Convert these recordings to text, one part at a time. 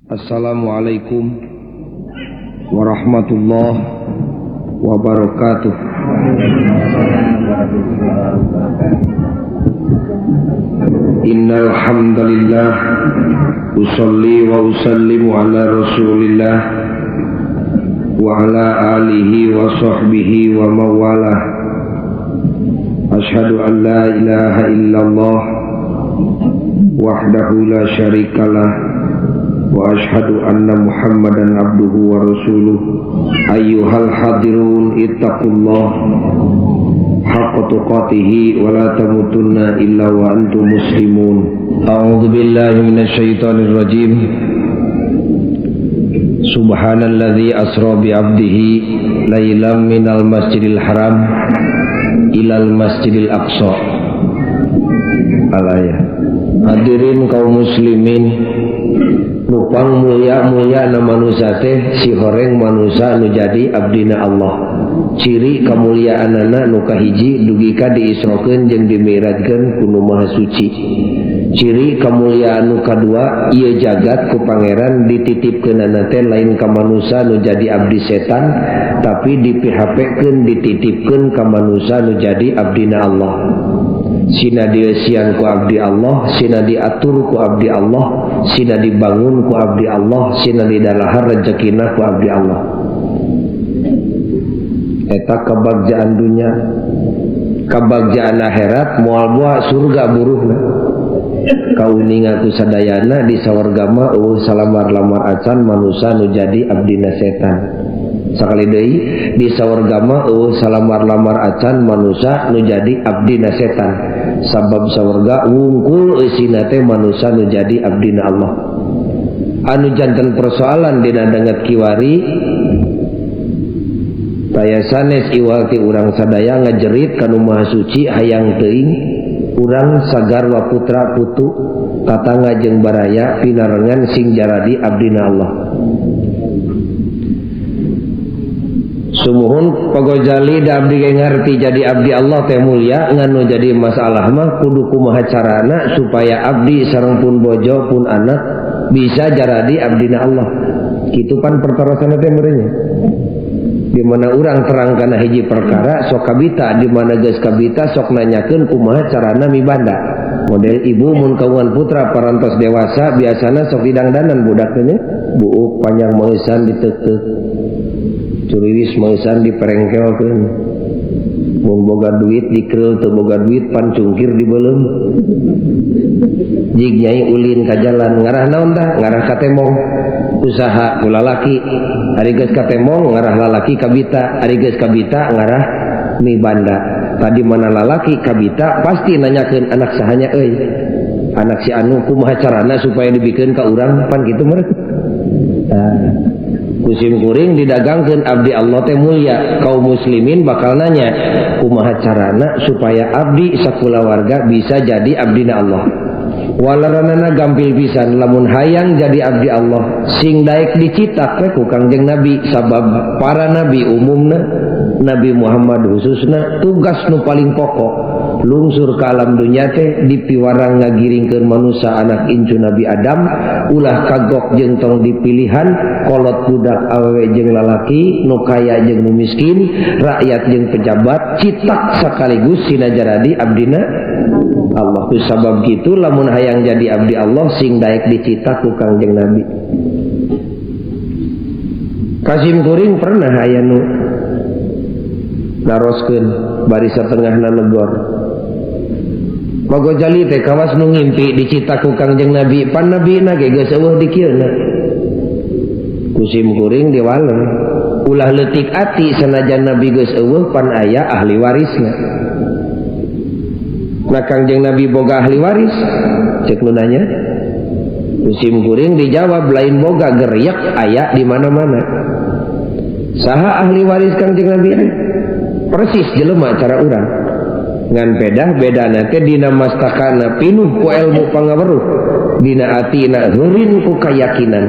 Assalamualaikum warahmatullahi wabarakatuh. Innal hamdalillah usalli wa usallimu ala Rasulillah wa ala alihi wa sahbihi wa mawalah. Asyhadu an la ilaha illallah wahdahu la syarikalah wa asyhadu anna Muhammadan abduhu wa rasuluh. Ayyuhal hadirun ittaqullah haqqa tuqatihi wa la tamutunna illa wa antum muslimun. A'udzu billahi minasyaitonir rajim. Subhanalladzi asra bi 'abdihi lailan minal masjidil haram ilal masjidil aqsa. Al-ayah. Hadirin kaum muslimin, nupang mulia-mulia na manusia teh si horeng manusia nu jadi abdina Allah. Ciri kemuliaanana nu kahiji dugi ka diisrokeun jeung dimi'rajkeun ku nu Maha Suci. Ciri kemuliaan nu kadua ieu jagat ku pangeran dititipkeunana teh lain ka manusia nu jadi abdi setan, tapi dipihapekeun dititipkeun ka manusia nu jadi abdina Allah. Sina dieusian ku abdi Allah, sina diatur ku abdi Allah, sina dibangun ku abdi Allah, sina didalahar rezekina ku abdi Allah. Eta kebagjaan dunya, kebagjaan akhirat moal buah surga buruhna. Kauninga ku sadayana di sawarga mah eueuh salamar-lamar acan manusa nu jadi abdina setan. Sakali deui di sawarga mah eueuh salamar-lamar acan manusa nu jadi abdina setan. Sabab sawarga wungkul eusina teh manusa nu jadi abdina Allah. Anu janten persoalan dina danget kiwari taya sanes iwal ti urang sadaya ngajerit ka nu Maha Suci hayang teuing urang sagarwa putra putu tatangga jeung baraya pinarengan sing jaradi abdina Allah. Sumuhun Pagojali da abdi ge ngarti jadi abdi Allah teh mulia, ngan nu jadi masalah mah kudu kumaha carana supaya abdi sareng pun bojo pun anak bisa jaradi abdina Allah. Kitu pan pertarasanna teh meureunnya. Di mana urang terang kana hiji perkara sok kabita, di mana geus kabita sok nanyakeun kumaha carana mibanda. Model ibu mun kaungan putra parantos dewasa biasana sok didangdanan budak teh nya, buuk panjang meusan diteukteuk, curiwis meusan diperengkelkeun, mun boga duit dikeul, teu boga duit pan cungkir dibeuleum, jig nyai ulin ka jalan ngarah naon tah, ngarah ka temong usaha ku lalaki, ari geus ka temong ngarah lalaki kabita, ari geus kabita ngarah mibanda. Tadi mana lalaki kabita pasti nanyakeun anak sahanya euy, anak si anu kumaha carana supaya dibikeun ka urang, pan kitu meureun. Tah kusim kuring didagangkeun abdi Allah teh mulia, kaum muslimin bakal nanya kumaha carana supaya abdi sakulawarga bisa jadi abdina Allah. Walaranana gampil pisan lamun hayang jadi abdi Allah sing daek dicitak we ku Kangjeng Nabi, sabab para nabi umumna, Nabi Muhammad khususna tugas nu paling pokok lungsur ka alam dunya teh dipiwarang ngagiringkeun manusa anak incu Nabi Adam ulah kagok jeung tong dipilihan kolot budak awewe jeung lalaki nu kaya jeung nu miskin rakyat jeung pejabat citak sekaligus sina jaradi abdina Allah. Ku sabab kitu lamun hayang jadi abdi Allah sing daek dicitak ku Kangjeng Nabi. Kasim kuring pernah aya nu naroskeun bari satengahna negor. Pagojali teh kawas nu ngimpi dicitak ku Kangjeng Nabi, pan nabina ge geus eueuh di kieuna. Kusim kuring diwaler. Ulah leutik ati sanajan nabi geus eueuh pan aya ahli warisna. Nah Kangjeng Nabi boga ahli waris? Cek nu nanya. Kusim kuring dijawab lain boga geriak aya di mana-mana. Saha ahli waris Kangjeng Nabi? Persis jelema cara urang. Ngan pedah bedana teh dina mastakana pinuh ku ilmu pangaweruh, dina atina heurin ku kayakinan,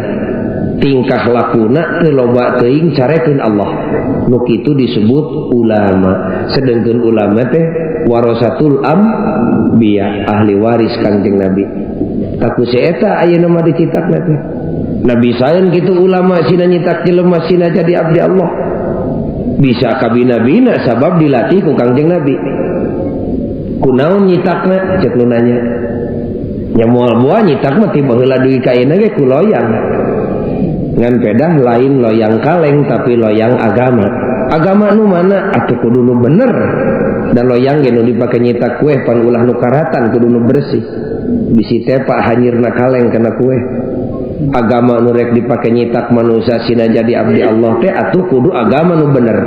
tingkah lakuna teu loba teuing carekeun Allah. Nu kitu disebut ulama. Sedengkeun ulama teh warasatul anbiya, ahli waris Kangjeng Nabi. Taku si eta ayeuna mah dicitakna teh. Nah bisaeun kitu ulama sina nyitak jelema sina jadi abdi Allah. Bisa kabina-bina sabab dilatih ku Kangjeng Nabi. Kunaon nyitakna cek nu nanya. Nya moal boa nyitak mah ti baheula dugi ka ayeuna ge ku loyang. Ngan pedah lain loyang kaleng tapi loyang agama. Agama nu mana atuh kudu nu bener. Dan loyang ge nu dipake nyitak kue pan ulah nu karatan kudu nu bersih. Bisi tepa hanyirna kaleng kana kue. Agama nu rek dipake nyitak manusia sina jadi abdi Allah teh atuh kudu agama nu bener.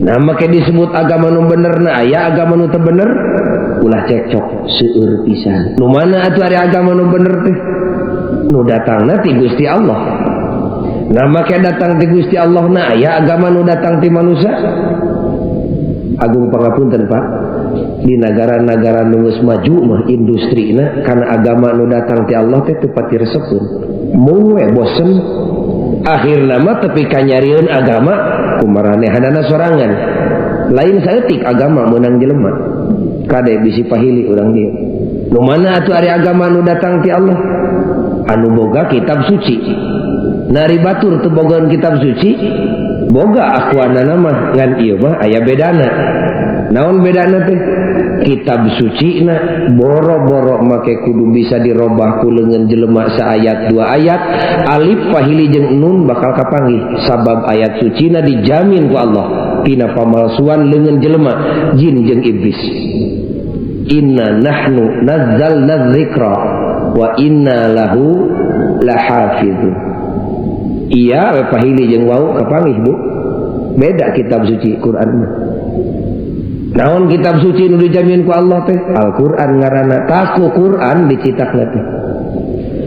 Nah make disebut agama nu bener na aya agama nu teu bener ulah cekcok seueur pisan. Nu mana atuh ari agama nu bener teh? Nu datangna ti Gusti Allah. Nah make datang ti Gusti Allah na aya agama nu datang ti manusia. Agung pangapunten Pak. Di negara-negara nu geus maju mah industrina kana agama nu datang ti Allah teh teu pati resepeun. Mung we bosen. Akhirna mah tepi ka nyarieun agama kumaranehanana sorangan. Lain saeutik agama meunang jelema. Kade bisi pahili urang dieu. Nu mana atuh ari agama nu datang ti Allah? Anu boga kitab suci. Nari batur teu bogaan kitab suci, boga akuanana mah ngan ieu mah aya bedana. Naon bedana teh? Kitab suci na boro-boro make kudu bisa dirobah ku leungeun jelema saayat dua ayat, alif pahili jeung nun bakal kapanggih sabab ayat suci na dijamin ku Allah tina pamalsuan leungeun jelema jin jeung iblis. Inna nahnu nazzalna dzikra wa inna lahu lahafizun. Iya we pahili jeung wau kapanggih Bu. Beda kitab suci Quran mah. Naon kitab suci nu dijamin ku Allah teh? Al-Qur'an ngaranna. Taku Qur'an dicitakna teh.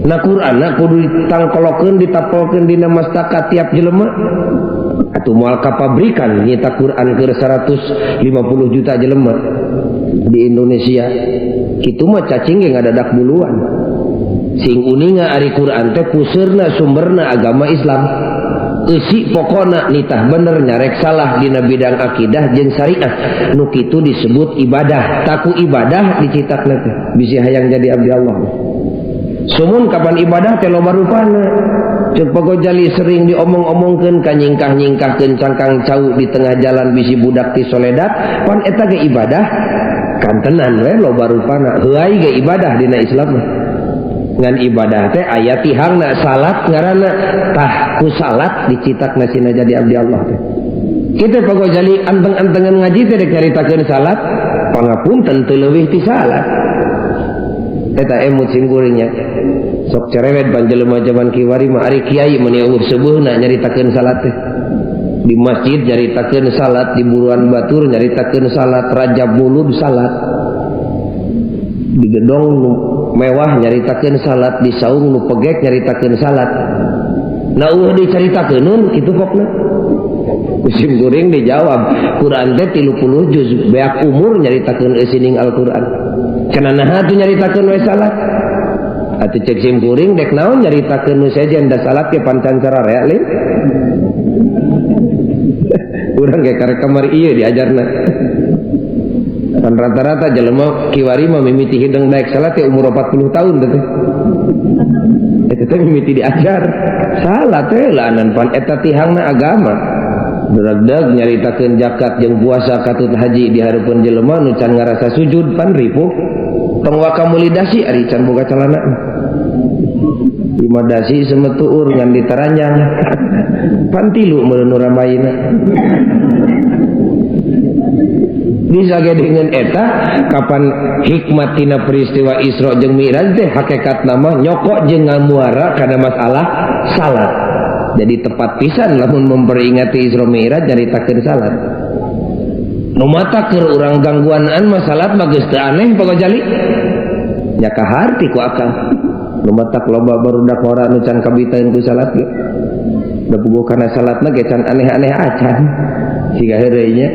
Nah Qur'anna kudu ditangkolokeun ditapolkeun dina mastaka tiap jelema. Atuh moal ka pabrikan nyitak Qur'an keur 150 juta jelema di Indonesia. Kitu mah cacing ge ngadadak buluan. Sing uninga ari Qur'an teh puseurna sumberna agama Islam. Eusi pokona nitah bener nyarek salah dina bidang akidah jeung syariah. Nu kitu disebut ibadah. Taku ibadah dicitakna teh bisi hayang jadi abdi Allah. Sumun kapan ibadah teh loba rupana. Ceuk Pak Gojali sering diomong-omongkeun ka nyingkah-nyingkahkeun cangkang cau di tengah jalan bisi budak ti soledat, pan eta ge ibadah. Kantenan we loba rupana. Heuay ge ibadah dina Islam mah. Ngan ibadah teh aya tihangna salat ngaranna tah ku salat dicitakna sina jadi abdi Allah teh. Kitu Pak Gojali anteng-antengan ngaji teh rek nyaritakeun salat, pangapunten teu leuwih ti salat. Eta emut sim kuringnya. Sok cerewet pan jelema jaman kiwari mah ari kiai meuni eueuh seubeuna nyaritakeun salat teh. Di masjid nyaritakeun salat, di buruan batur nyaritakeun salat, rajab mulud salat. Di gedong nu mewah nyaritakeun salat, di saung nu pegek nyaritakeun salat. Nah eueuh dicaritakeunun kitu pokna. Ku sim kuring dijawab, Quran teh 30 juz, beak umur nyaritakeun eusining Al-Qur'an. Cenah naha atuh nyaritakeun we salat? Atuh cek sim kuring dek naon nyaritakeun nu sejen da salat ge pancan sararea lin. Urang ge karek kamari ieu diajarna. Pan rata-rata jelema kiwari mah mimiti hideng daek salat teh umur 40 tahun teh. Eta teh mimiti diajar. Salat teh laanan pan eta tihangna agama. Dragdag nyaritakeun zakat jeung puasa katut haji di hareupeun jelema nu can ngarasa sujud pan ripuh. Tong waka meuli dasi ari can boga calana. Lima dasi semetuur ngan ditaranjang. Pan tilu meureun nu rambayna. Bisa ge dengan eta kapan hikmat tina peristiwa Isra jeung Mi'raj teh hakikat nama nyokok jeung ngamuara kana masalah salat. Jadi tepat pisan lamun memperingati Isra Mi'raj nyaritakeun salat. Nu mata keur urang gangguanaan mah salat mah geus teu aneh Pak Gojali. Nya kaharti ku akal. Nu matak loba barudak ora nu can kabitaeun ku salat ge. Da puguh kana salatna ge can aneh-aneh acan. Siga heureuy nya.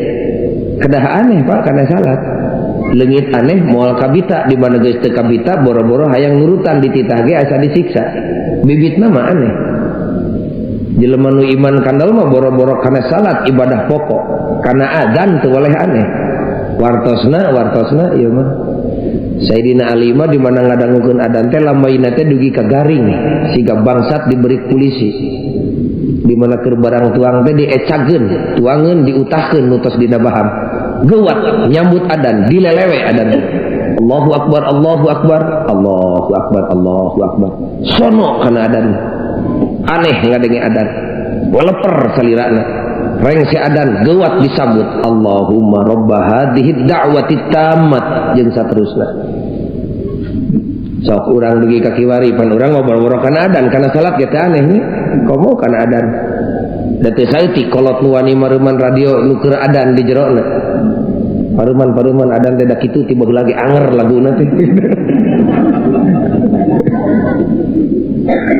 Kedah aneh Pak kana salat. Leungit aneh moal kabita di mana geus teu kabita boro-boro hayang nurutan dititah ge asa disiksa. Bibitna mah aneh. Jelema nu iman kandel mah boro-boro kana salat ibadah pokok. Kana adzan teu boleh aneh. Wartosna ieu mah. Sayyidina Ali mah di mana ngadangukeun adan teh lambaina teh dugi ka garing siga bangsat diberi polisi. Di mana keur barang tuang teh diecageun, tuangeun diutahkeun nu tos dina baham. Geuwat nyambut adan, dilelewe adan. Allahu akbar, Allahu akbar, Allahu akbar, Allahu akbar. Sono kana adan. Aneh ngadenge adan. Waleper salirana. Rengse adan geuwat disambut Allahumma robba hadhihi da'wati tammat jeung saterusna. Sok urang dugi ka kiwari pan urang ngobrol-ngobrol kana adan kana salat ge teh aneh nya. Komo kana adan. Da teu saeutik kolot nu wani mareuman radio nu keur adan di jerona. Paruman-paruman adan teh da kitu tiba lagi anger laguna teh.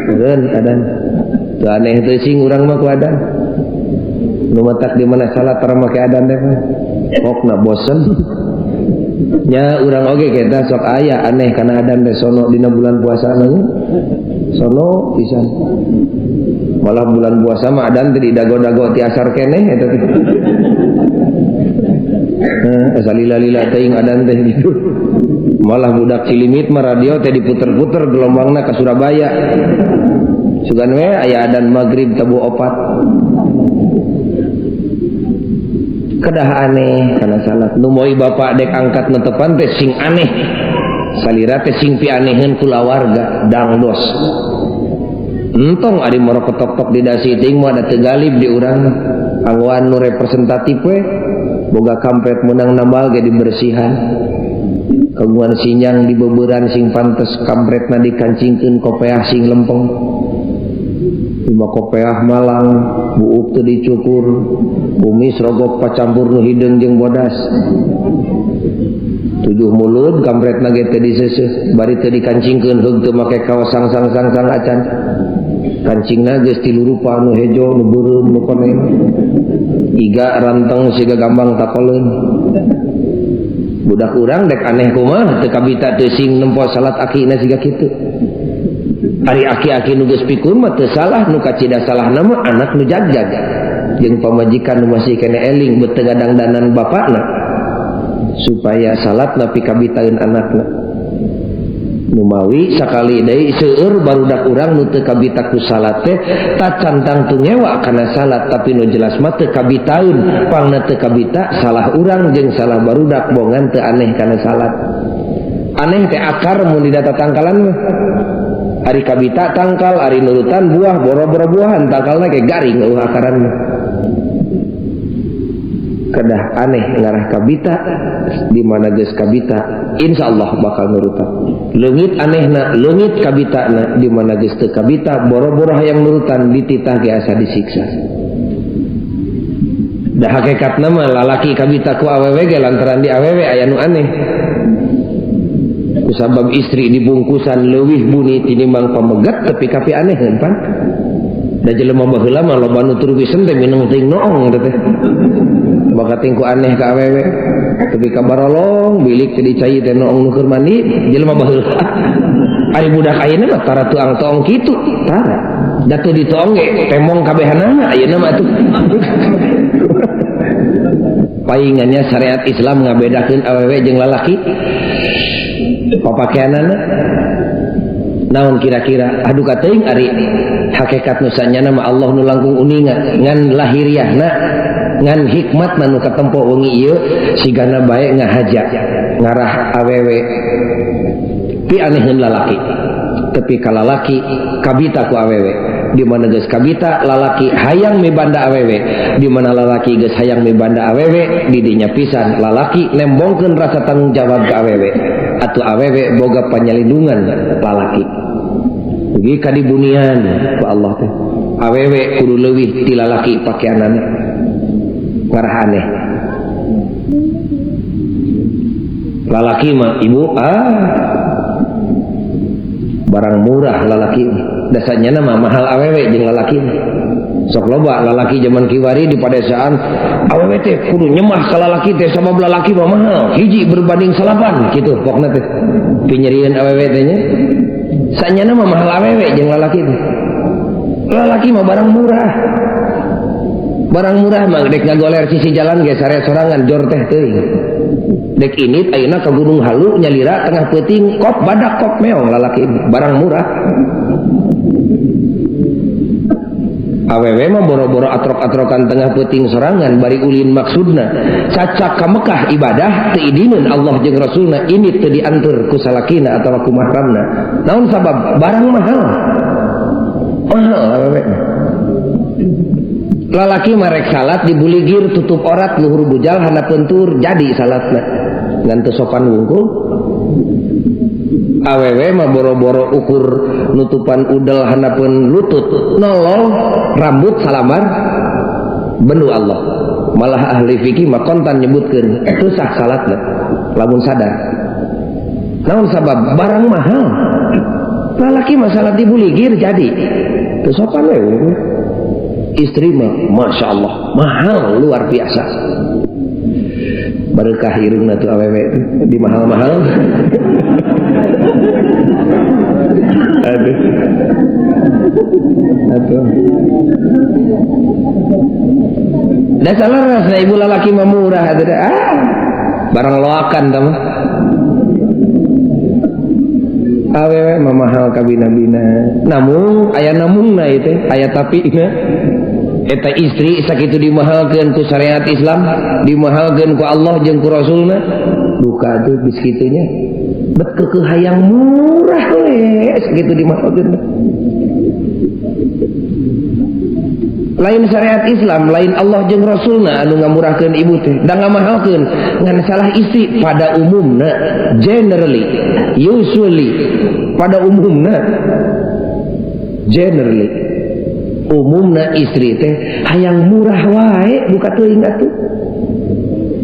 Eureun adan. Teu aneh teu sing urang mah ku adan. Nu matak di mana salat tara make adan teh mah. Pokna bosen. Nya urang oge kita sok aya aneh kana adan teh sono dina bulan puasa mah nya. Sono pisan. Malah bulan puasa mah adan teh didago-dago ti asar keneh eta teh. Asa lila-lila teuing adan teh gitu. Malah budak Cilimit mah radio teh diputer-puter gelombangna ka Surabaya. Sugan we aya adan magrib tabuh opat. Kedah aneh kana salat. Nu moy bapak dek angkat netepan teh sing aneh. Salira teh sing pianeheun kulawarga dangdos. Entong ari moroketok-tok di dasi teuing mah da teu galib di urang. Anggoan nu representatif we boga kampret menang nambal ge dibersihan. Kagungan sinyang dibeuberan sing pantes kampretna dikancingkeun kopeah sing lempeng. Lima kopeah malang buuk teu dicukur, kumis rogok pacampur nu hideung jeung bodas. 7 mulud kampretna ge teu diseuseuh, bari teu dikancingkeun heug teu make kaos sang-sang-sang-sang acan. Kancingna geus tilu rupa nu hejo, nu beureum, nu koneng. Iga ranteng siga gambang takoleun. Budak urang dek aneh kumaha teu kabita teu sing nempo salat akina siga kitu. Ari aki-aki nu geus pikun mah teu salah, nu kacida salahna mah anak nu jagjag. Jeung pamajikan nu masih kene eling beuteung gadangdanan bapakna supaya salatna pikabitaeun anakna. Numawi sakali deui seueur barudak urang nu teu kabita ku salat teh tacan tangtu ngewa kana salat tapi nu jelas mah teu kabitaeun, pangna teu kabita salah urang jeung salah barudak bongan teu aneh kana salat. Aneh teh akar mun didata tangkalan mah. Ari kabita tangkal, ari nurutan buah, boro-boro buahan tangkalna ge garing eueuh akaran mah. Kedah aneh ngarah kabita di mana geus kabita insyaallah bakal nurutan. Leungit anehna, leungit kabitana di mana geus teu kabita boro-boro hayang nurutan dititah ge asa disiksa. Da hakikatna mah lalaki kabita ku awewe ge lantaran di awewe aya nu aneh. Kusabab istri dibungkusan leuwih buni tinimbang pamegat tepi kapi aneh pan. Da jelema baheula mah loba nu tur wisen teh mineng teuing noong teh. Bakating ku aneh ka awewe tepi ka barolong bilik teh dicai teh noong nu keur mandi jelema baheula. Ari budak ayeuna mah tara tuang toong kitu tara. Da teu ditoong ge temong kabehanana ayeuna mah atuh. Paingannya syariat Islam ngabedakeun awewe jeung lalaki. Papakeanana naon kira-kira aduh kateuing ari hakikat nu sanyana mah Allah nu langkung uninga ngan lahiriahna ngan hikmatna nu katempo wengi ieu sigana bae ngahaja ngarah awewe pianeheun lalaki tepi ka lalaki kabita ku awewe di mana geus kabita lalaki hayang mibanda awewe di mana lalaki geus hayang mibanda awewe didinya pisan lalaki nembongkeun rasa tanggung jawab ka awewe atuh awewe boga panyalindungan lalaki dugi ka dibunian ku Allah teh awewe kudu leuwih ti lalaki pakeanana ngarah aneh lalaki mah ibu barang murah lalaki dasarnya mah mahal awewe jeung lalaki sok loba lalaki zaman kiwari di padesaan awewe teh kudu nyemah ka lalaki teh sabab lalaki mah mahal hiji berbanding salapan kitu pokna teh pinyerieun awewe teh nya sanyana mah mahal awewe jeung lalaki teh lalaki mah barang murah Barang murah mah dek ngagoler sisi jalan ge sare sorangan jor teh teuing. Dek init ayeuna ka Gunung Halu nyalira tengah peuting kop badak kop meong lalaki barang murah. Awewe mah boro-boro atrok-atrokan tengah peuting sorangan bari ulin maksudna cacak ka Mekah ibadah teu idineun Allah jeung Rasulna ini teu dianteur ku salakina atawa ku mahramna. Naon sabab barang mahal. Mahal awewe. Lalaki marek salat dibuligir tutup orat luhur bujal handapeun tur jadi salatna ngan teu sopan wungkul. Awewe mah boro-boro ukur nutupan udel handapeun lutut nolol rambut salamar benu Allah. Malah ahli fikih mah kontan nyebutkeun teu sah salatna lamun sadar. Naon sabab barang mahal. Lalaki mah salat dibuligir jadi teu sopan we wungkul. Istri mah Masya Allah mahal luar biasa. Berkah irungna tuh awewe di mahal-mahal. Aduh. Aduh. Da salah rasna ibu lalaki mah murah atuh. Ah, barang loakan tah mah. Awewe mah mahal kabina-bina. Namun aya namungna ieu teh, aya tapina. Eta istri sakitu dimahalkeun ku syariat Islam, dimahalkeun ku Allah jeung ku Rasulna, duka tuh geus kitu nya. Bet keukeuh hayang murah we sakitu dimahalkeun. Lain syariat Islam, lain Allah jeung Rasulna anu ngamurahkeun ibu teh, da ngamahalkeun ngan salah istri pada umumna, generally, usually pada umumna, generally umumna istri teh hayang murah wae buka teuing atuh.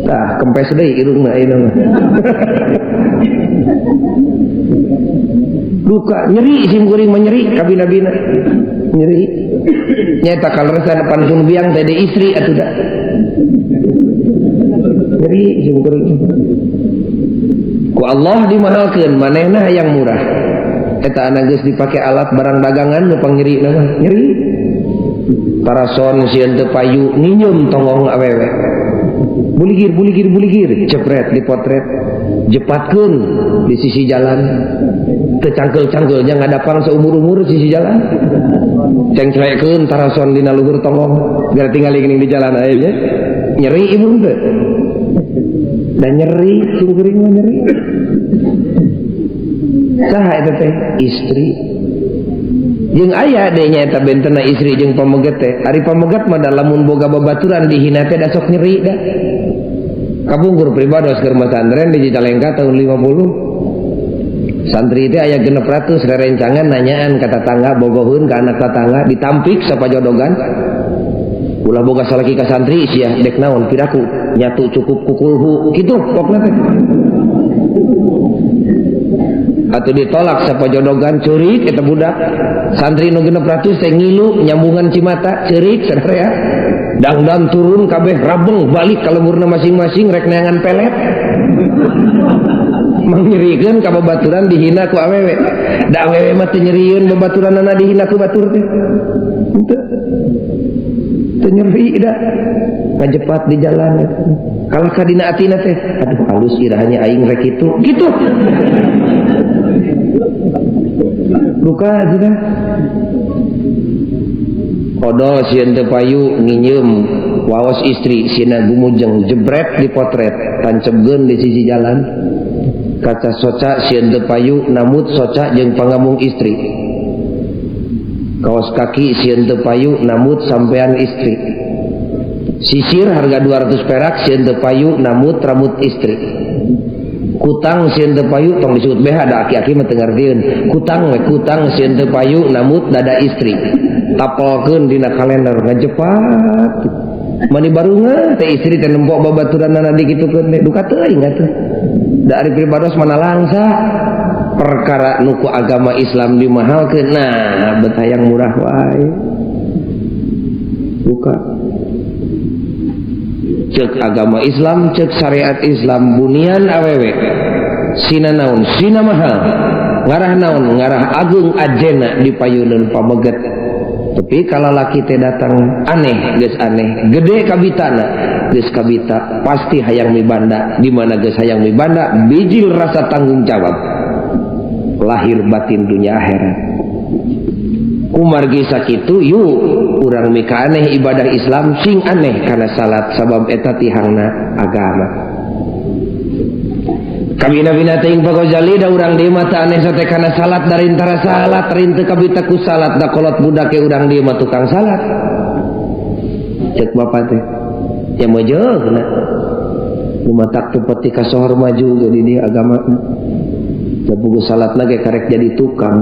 Tah kempes deui irungna ayeuna mah. Duka nyeri sim kuring mah nyeri kabina-bina. Nyeri. Nyaeta kaleresan pansun biang teh de istri atuh da. Nyeri sim kuring. Ku Allah dimahalkeun manehna hayang murah. Eta anak geus dipake alat barang dagangan nu pangnyerina mah nyeri. Parason sieun teu payu nginyeum tongong awewe. Buligir buligir buligir jepret dipotret jepatkeun di sisi jalan. Teu cangkeul-cangkeulnya ngadapang seumur-umur sisi jalan. Cengclekeun tarason dina luhur tongong gara tingali geuning di jalan aya nya. Nyeri ibu teu. Da nyeri sing kuring mah nyeri. Saha eta teh? Istri. Jeung aya deui nya eta bentena istri jeung pameget teh. Ari pameget mah da lamun boga babaturan dihina teh da sok nyeri da. Kapungkur pribados keur masantren di Cicalengka tahun 50. Santri teh aya 600 rerencangan nanyaan ka tatangga bogoheun ka anak tatangga ditampik sapajodogan. Ulah boga salaki ka santri sia dek naon piraku nyatu cukup kukulhu kitu pokna teh. Atau ditolak sapajodogan ceurik eta budak. Santri nu 600 teh ngilu nyambungan cimata ceurik sadarea. Dangdan turun kabeh rabeng balik ka lemburna masing-masing rek neangan pelet. Mangnyerikeun ka babaturan dihina ku awewe. Da awewe mah teu nyerieun babaturanana dihina ku batur teh. Henteu. Teu nyeri da. Ngajepat di jalan. Kalah ka dina atina teh, aduh halus irahnya aing rek kitu. Kitu. Duka sudah. Odol sieun teu payu nginyeum waos istri sina gumujeng jebret dipotret tancebkeun di sisi jalan. Kaca soca sieun teu payu namut soca jeung pangamung istri. Kaos kaki sieun teu payu namut sampean istri. Sisir harga 200 perak sieun teu payu namut rambut istri. Kutang sieun teu payu tong disebut BH da aki-aki mah teu ngartieun. Kutang we kutang sieun teu payu namut dada istri. Tapelkeun dina kalender ngajepat. Mani barunga teh istri teh nempo babaturanana dikitukeun teh duka teuing atuh. Da ari pribados mana langsa perkara nu ku agama Islam dimahalkeun nah bet hayang murah wae. Duka. Cek agama Islam, cek syariat Islam bunian awewe. Sina naon, sina mahal. Ngarah naon, ngarah agung ajena di payuneun pameget. Tapi kalau laki teh datang aneh geus aneh gede kabitana geus kabita pasti hayang mibanda di mana geus hayang mibanda bijil rasa tanggung jawab lahir batin dunia akhirat. Kumargi sakitu yuk urang mika aneh ibadah Islam sing aneh kana salat sabab eta tihangna agama. Kabina-bina teuing Pak Gozali da urang deui mah teu aneh sate kana salat dari antara salat rinteu kabita ku salat da kolot budak ke urang deui mah tukang salat. Cek bapak teh ya mojohna nu matak teu peti ka sohor maju ge di dieu agama. Da puguh salatna ge karek jadi tukang.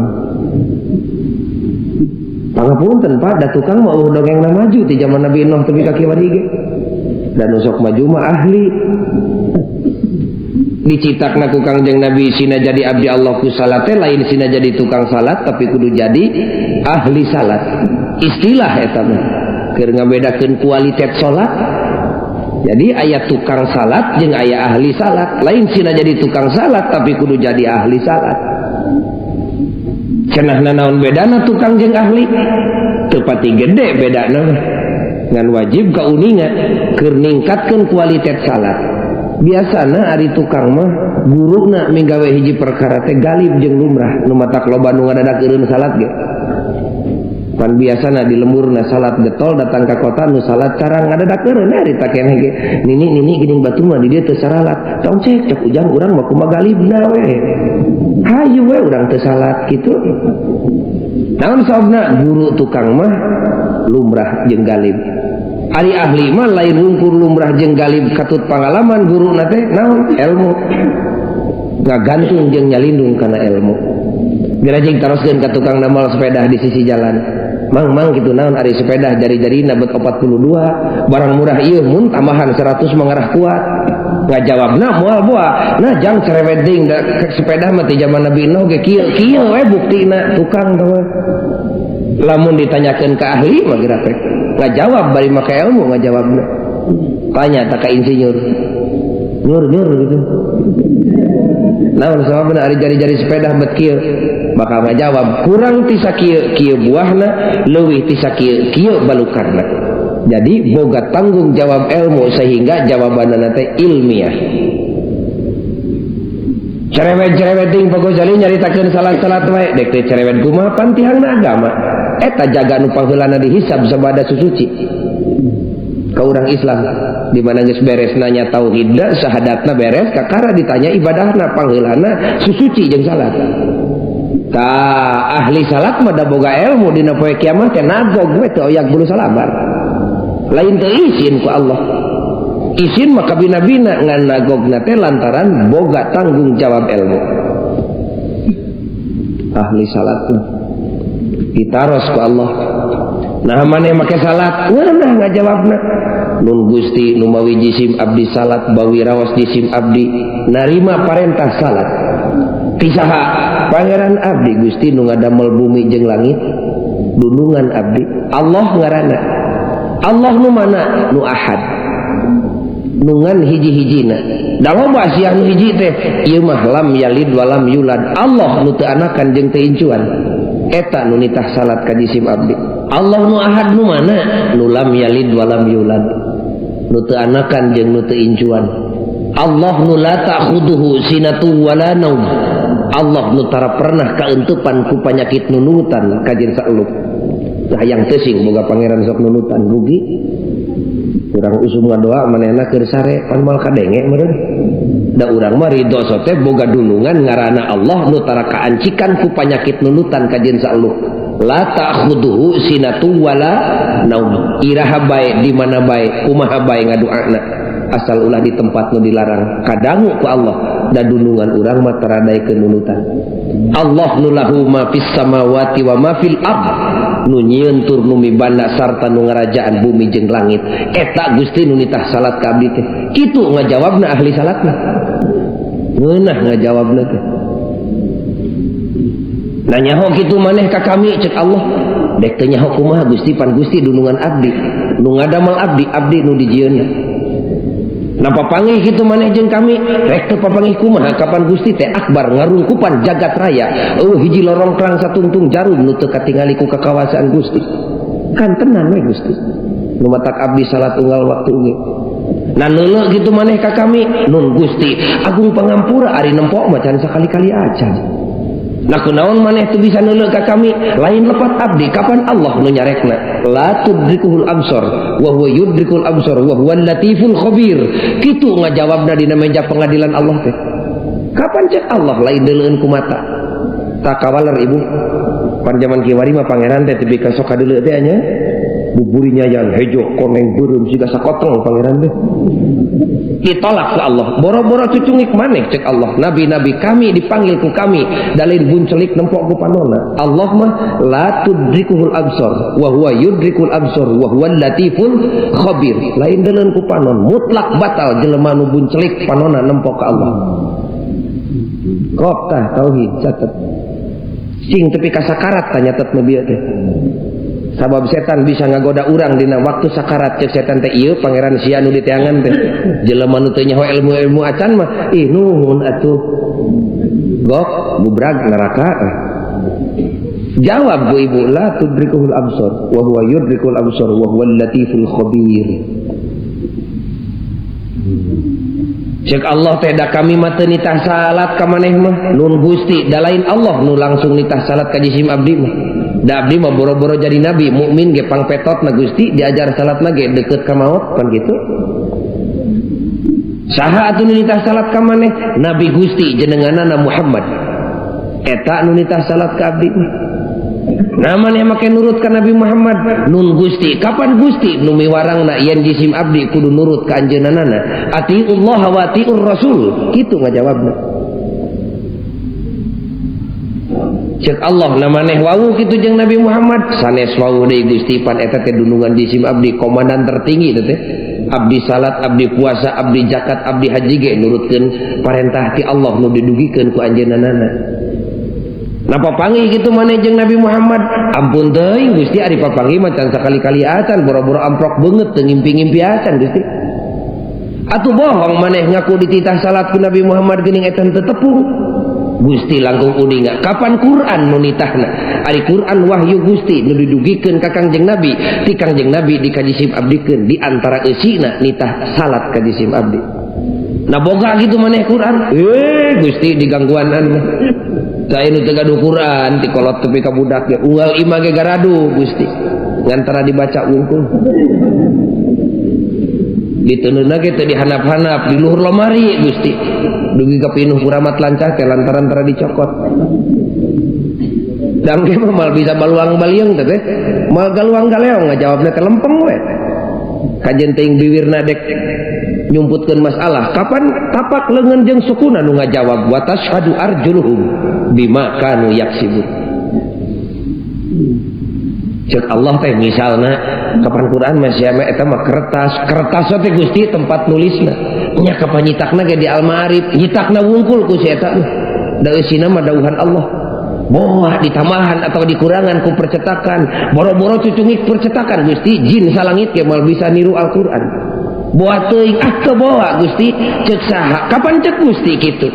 Pangapunten Pak, da tukang mah eueuh dongengna maju ti zaman Nabi Nuh tepi ka kiwari ge. Da nu sok maju mah ahli. Dicitakna ku Kangjeng Nabi sina jadi abdi Allah ku salat teh lain sina jadi tukang salat tapi kudu jadi ahli salat. Istilah eta mah keur ngabedakeun kualitas salat. Jadi aya tukang salat jeung aya ahli salat. Lain sina jadi tukang salat tapi kudu jadi ahli salat. Cenah nanaon bedana tukang jeung ahli? Teu pati gede bedana mah. Ngan wajib kauninga keur ningkatkeun kualitas salat. Biasana ari tukang mah guruna minggawe hiji perkara teh galib jeung lumrah nu matak loba nu ngadadak eureun salat ge. Pan biasana di lemburna salat getol datang ka kota nu salat cara ngadadak eureun ari ta keneh ge. Nini nini geuning batu mah di dieu teu saralat. Tong cek cek ujang urang mah kumaha galibna we. Hayu we urang teu salat kitu. Naon sababna guru tukang mah lumrah jeung galib. Ari ahli mah lain wungkur lumrah jeung galib katut pangalaman guru na teh naon ilmu ngagantung jeung nyalindung kana ilmu. Gerajing taroskeun ka tukang namal sepeda di sisi jalan. Mang mang kitu naon ari sepeda jari-jarina bet 42 barang murah ieu mun tambahan 100 mangarah kuat. Ngajawabna moal boa. Nah jang cerewet deui da sepeda mah ti zaman Nabi Nuh ge kieu kieu we buktina tukang teh. Lamun ditanyakeun ka ahli mah geura teh ngajawab bari make ilmu ngajawabna. Tanya tak ka insinyur. Nyur nyur gitu. Naon sababna ari jari-jari sepeda bet kieu? Bakal ngajawab kurang ti sakieu kieu buahna, leuwih ti sakieu kieu balukarna. Jadi boga tanggung jawab ilmu sehingga jawabanna teh ilmiah. Cerewet-cerewet ting Pak Gozali nyaritakeun salat-salat wae dek teh cerewet kumaha pan tihangna agama. Eta jaga nu pangheulana dihisab sabada susuci. Ka urang Islam di mana geus beres nanya tauhidna syahadatna beres kakara ditanya ibadahna pangheulana susuci jeung salat. Tah ahli salat mah da boga ilmu dina poe kiamat teh nagog we teu oyak bulu salabar. Lain teu izin ku Allah. Izin mah kabina-bina ngan nagogna teh lantaran boga tanggung jawab ilmu. Ahli salat mah ditaros ku Allah. Nah maneh make salat, ngeunah ngajawabna. Nun Gusti nu mawi jisim abdi salat bawi raos jisim abdi narima parentah salat. Ti saha? Pangeran abdi Gusti nu ngadamel bumi jeung langit, dunungan abdi. Allah ngaranna. Allah nu mana? Nu ahad. Nungan hiji-hijina. Da loba sia nu hiji teh, ieu mah lam yalid walam yulad. Allah nu teu anakan jeung teu incuan. Eta nu nitah salat ka jisim abdi. Allah nu ahad nu mana? Nu lam yalid walam yulad. Nu teu anakan jeung nu teu incuan. Allah nu la ta'khuduhu sinatu wala naum. Allah nu tara pernah kaentepan ku panyakit nunutan kajin saelup. Hayang teuing boga pangeran sok nunutan rugi. Urang usum ngadoa manehna keur sare pan moal kadenge meureun. Da urang mah ridho sote boga dunungan ngaranna Allah nu tara kaancikan ku panyakit nunutan kajin saelup. La ta'khuduhu sinatu wala naum. Iraha bae di mana bae kumaha bae ngadoana asal ulah di tempat nu dilarang kadangu ku Allah da dunungan urang mah tara daekeun nunutan. Allah nu lahu ma fis samawati wa ma fil ard nu nyieun tur nu mibanda sarta nu ngarajaan bumi jeung langit. Eta Gusti nu nitah salat ka abdi teh. Kitu ngajawabna ahli salatna. Ngeunah ngajawabna teh. Nah nyaho kitu maneh ka kami cek Allah. Dek teu nyaho kumaha Gusti pan Gusti dunungan abdi. Nu ngadamel abdi, abdi nu dijieunna. Napa panggih kitu maneh jeung kami? Rek teu papanggih kumaha kapan Gusti teh akbar ngarungkupan jagat raya. Eueuh hiji lorong klang satungtung jarum nu teu katingali ku kakawasaan Gusti. Kan tenan we Gusti. Nu matak abdi salat unggal waktu ge. Nah neuleuh kitu maneh ka kami nun Gusti agung pangampura ari nempok mah can sakali-kali acan. Nah kunaon maneh teu bisa neuleuh ka kami lain lepat abdi kapan Allah nu nyarekna la tudrikuhul absar wa huwa yudrikul absar wa huwal latiful khabir. Kitu ngajawabna dina meja pengadilan Allah teh. Kapan cek Allah lain deuleueun ku mata? Tak kawaler ibu. Pan jaman kiwari mah pangeran teh tepi ka sok kadeuleu teh nya. Buburinya yang hejo koneng beureum siga sakoteng pangeran teh. Ditolak ku Allah. Boro-boro cucungik maneh cek Allah. Nabi-nabi kami dipanggil ku kami dalin buncelik nempok ku panona. Allah mah la tudrikuhul absar wa huwa yudrikul absar wa huwal latiful khabir. Lain deuleueun ku panon, mutlak batal jelema nu buncelik panona nempok ka Allah. Kop tah tauhid catet. Sing tepi ka sakarat tah nyatet nu bieu teh. Sabab setan bisa ngagoda urang dina waktu sakarat cek setan teh ieu pangeran sia nu diteangan teh. Jelema nu teu nyaho ilmu-ilmu acan mah ih nuhun atuh. Gok bubrag neraka. Jawab bu ibu la tudrikuhul absar wa huwa yudrikul absar wa huwal latiful khabir. Cek Allah teh da kami mah teu nitah salat ka maneh mah nun Gusti da lain Allah nu langsung nitah salat ka jisim abdi mah. Da abdi mah boro-boro jadi nabi mukmin ge pangpetotna Gusti diajar salatna ge deukeut ka maot pan kitu. Saha atuh nu nitah salat ka maneh? Nabi Gusti jenenganana Muhammad. Eta nu nitah salat ka abdi mah. Nah maneh make nurut ka Nabi Muhammad nun Gusti kapan Gusti nu miwarangna yen jisim abdi kudu nurut ka anjeunna? Atiullah wa atiur rasul kitu ngajawabna. Cek Allah na maneh wau kitu jeung Nabi Muhammad sanes wau deui Gusti pan eta teh dunungan jisim abdi komandan tertinggi teh teh. Abdi salat, abdi puasa, abdi zakat, abdi haji ge nurutkeun parentah ti Allah nu didugikeun ku anjeunna. Nah papanggih kitu maneh jeung Nabi Muhammad ampun teuing Gusti ari papanggih mah can sakali-kali acan boro-boro amprok beungeut teu ngimpi-ngimpi acan Gusti. Atuh bohong maneh ngaku dititah salat ku Nabi Muhammad geuning eta teu tepung. Gusti langkung uninga kapan Quran nu nitahna? Ari Quran wahyu Gusti nu didugikeun ka Kangjeng Nabi, ti Kangjeng Nabi dikajisim abdikeun di antara eusina nitah salat ka jisim abdi. Nah boga kitu maneh Quran? Gusti digangguanan mah. Saya nu teu gaduh Quran ti kolot tepi ka budak ge unggal imah ge garadu Gusti. Ngantara dibaca wungkul. Diteundeunna ge teu dihandap-handap di luhur lomari Gusti. Dugi ka pinuh kuramat lancah teh lantaran tara dicokot. Dang ge mah mal bisa baluang baliung teh teh. Mal galuang galeong ngajawabna teh lempeng we. Kajen teuing biwirna dek nyumputkeun masalah kapan tapak leungeun jeung sukuna nu ngajawab wa tashhadu arjuluhum bima kanu yaksibun. Cek Allah teh misalna kapan Quran mah sia mah eta mah kertas, kertas teh Gusti tempat nulisna. Nya kapan nyitakna ge di Al-Ma'arif, nyitakna wungkul ku si eta mah. Da eusina mah dauhan Allah. Boa ditambahan atau dikurangan ku percetakan, boro-boro cucungik percetakan Gusti jin salangit ge moal bisa niru Al-Qur'an. Boa teuing ah teu boa Gusti cek saha kapan cek Gusti kitu.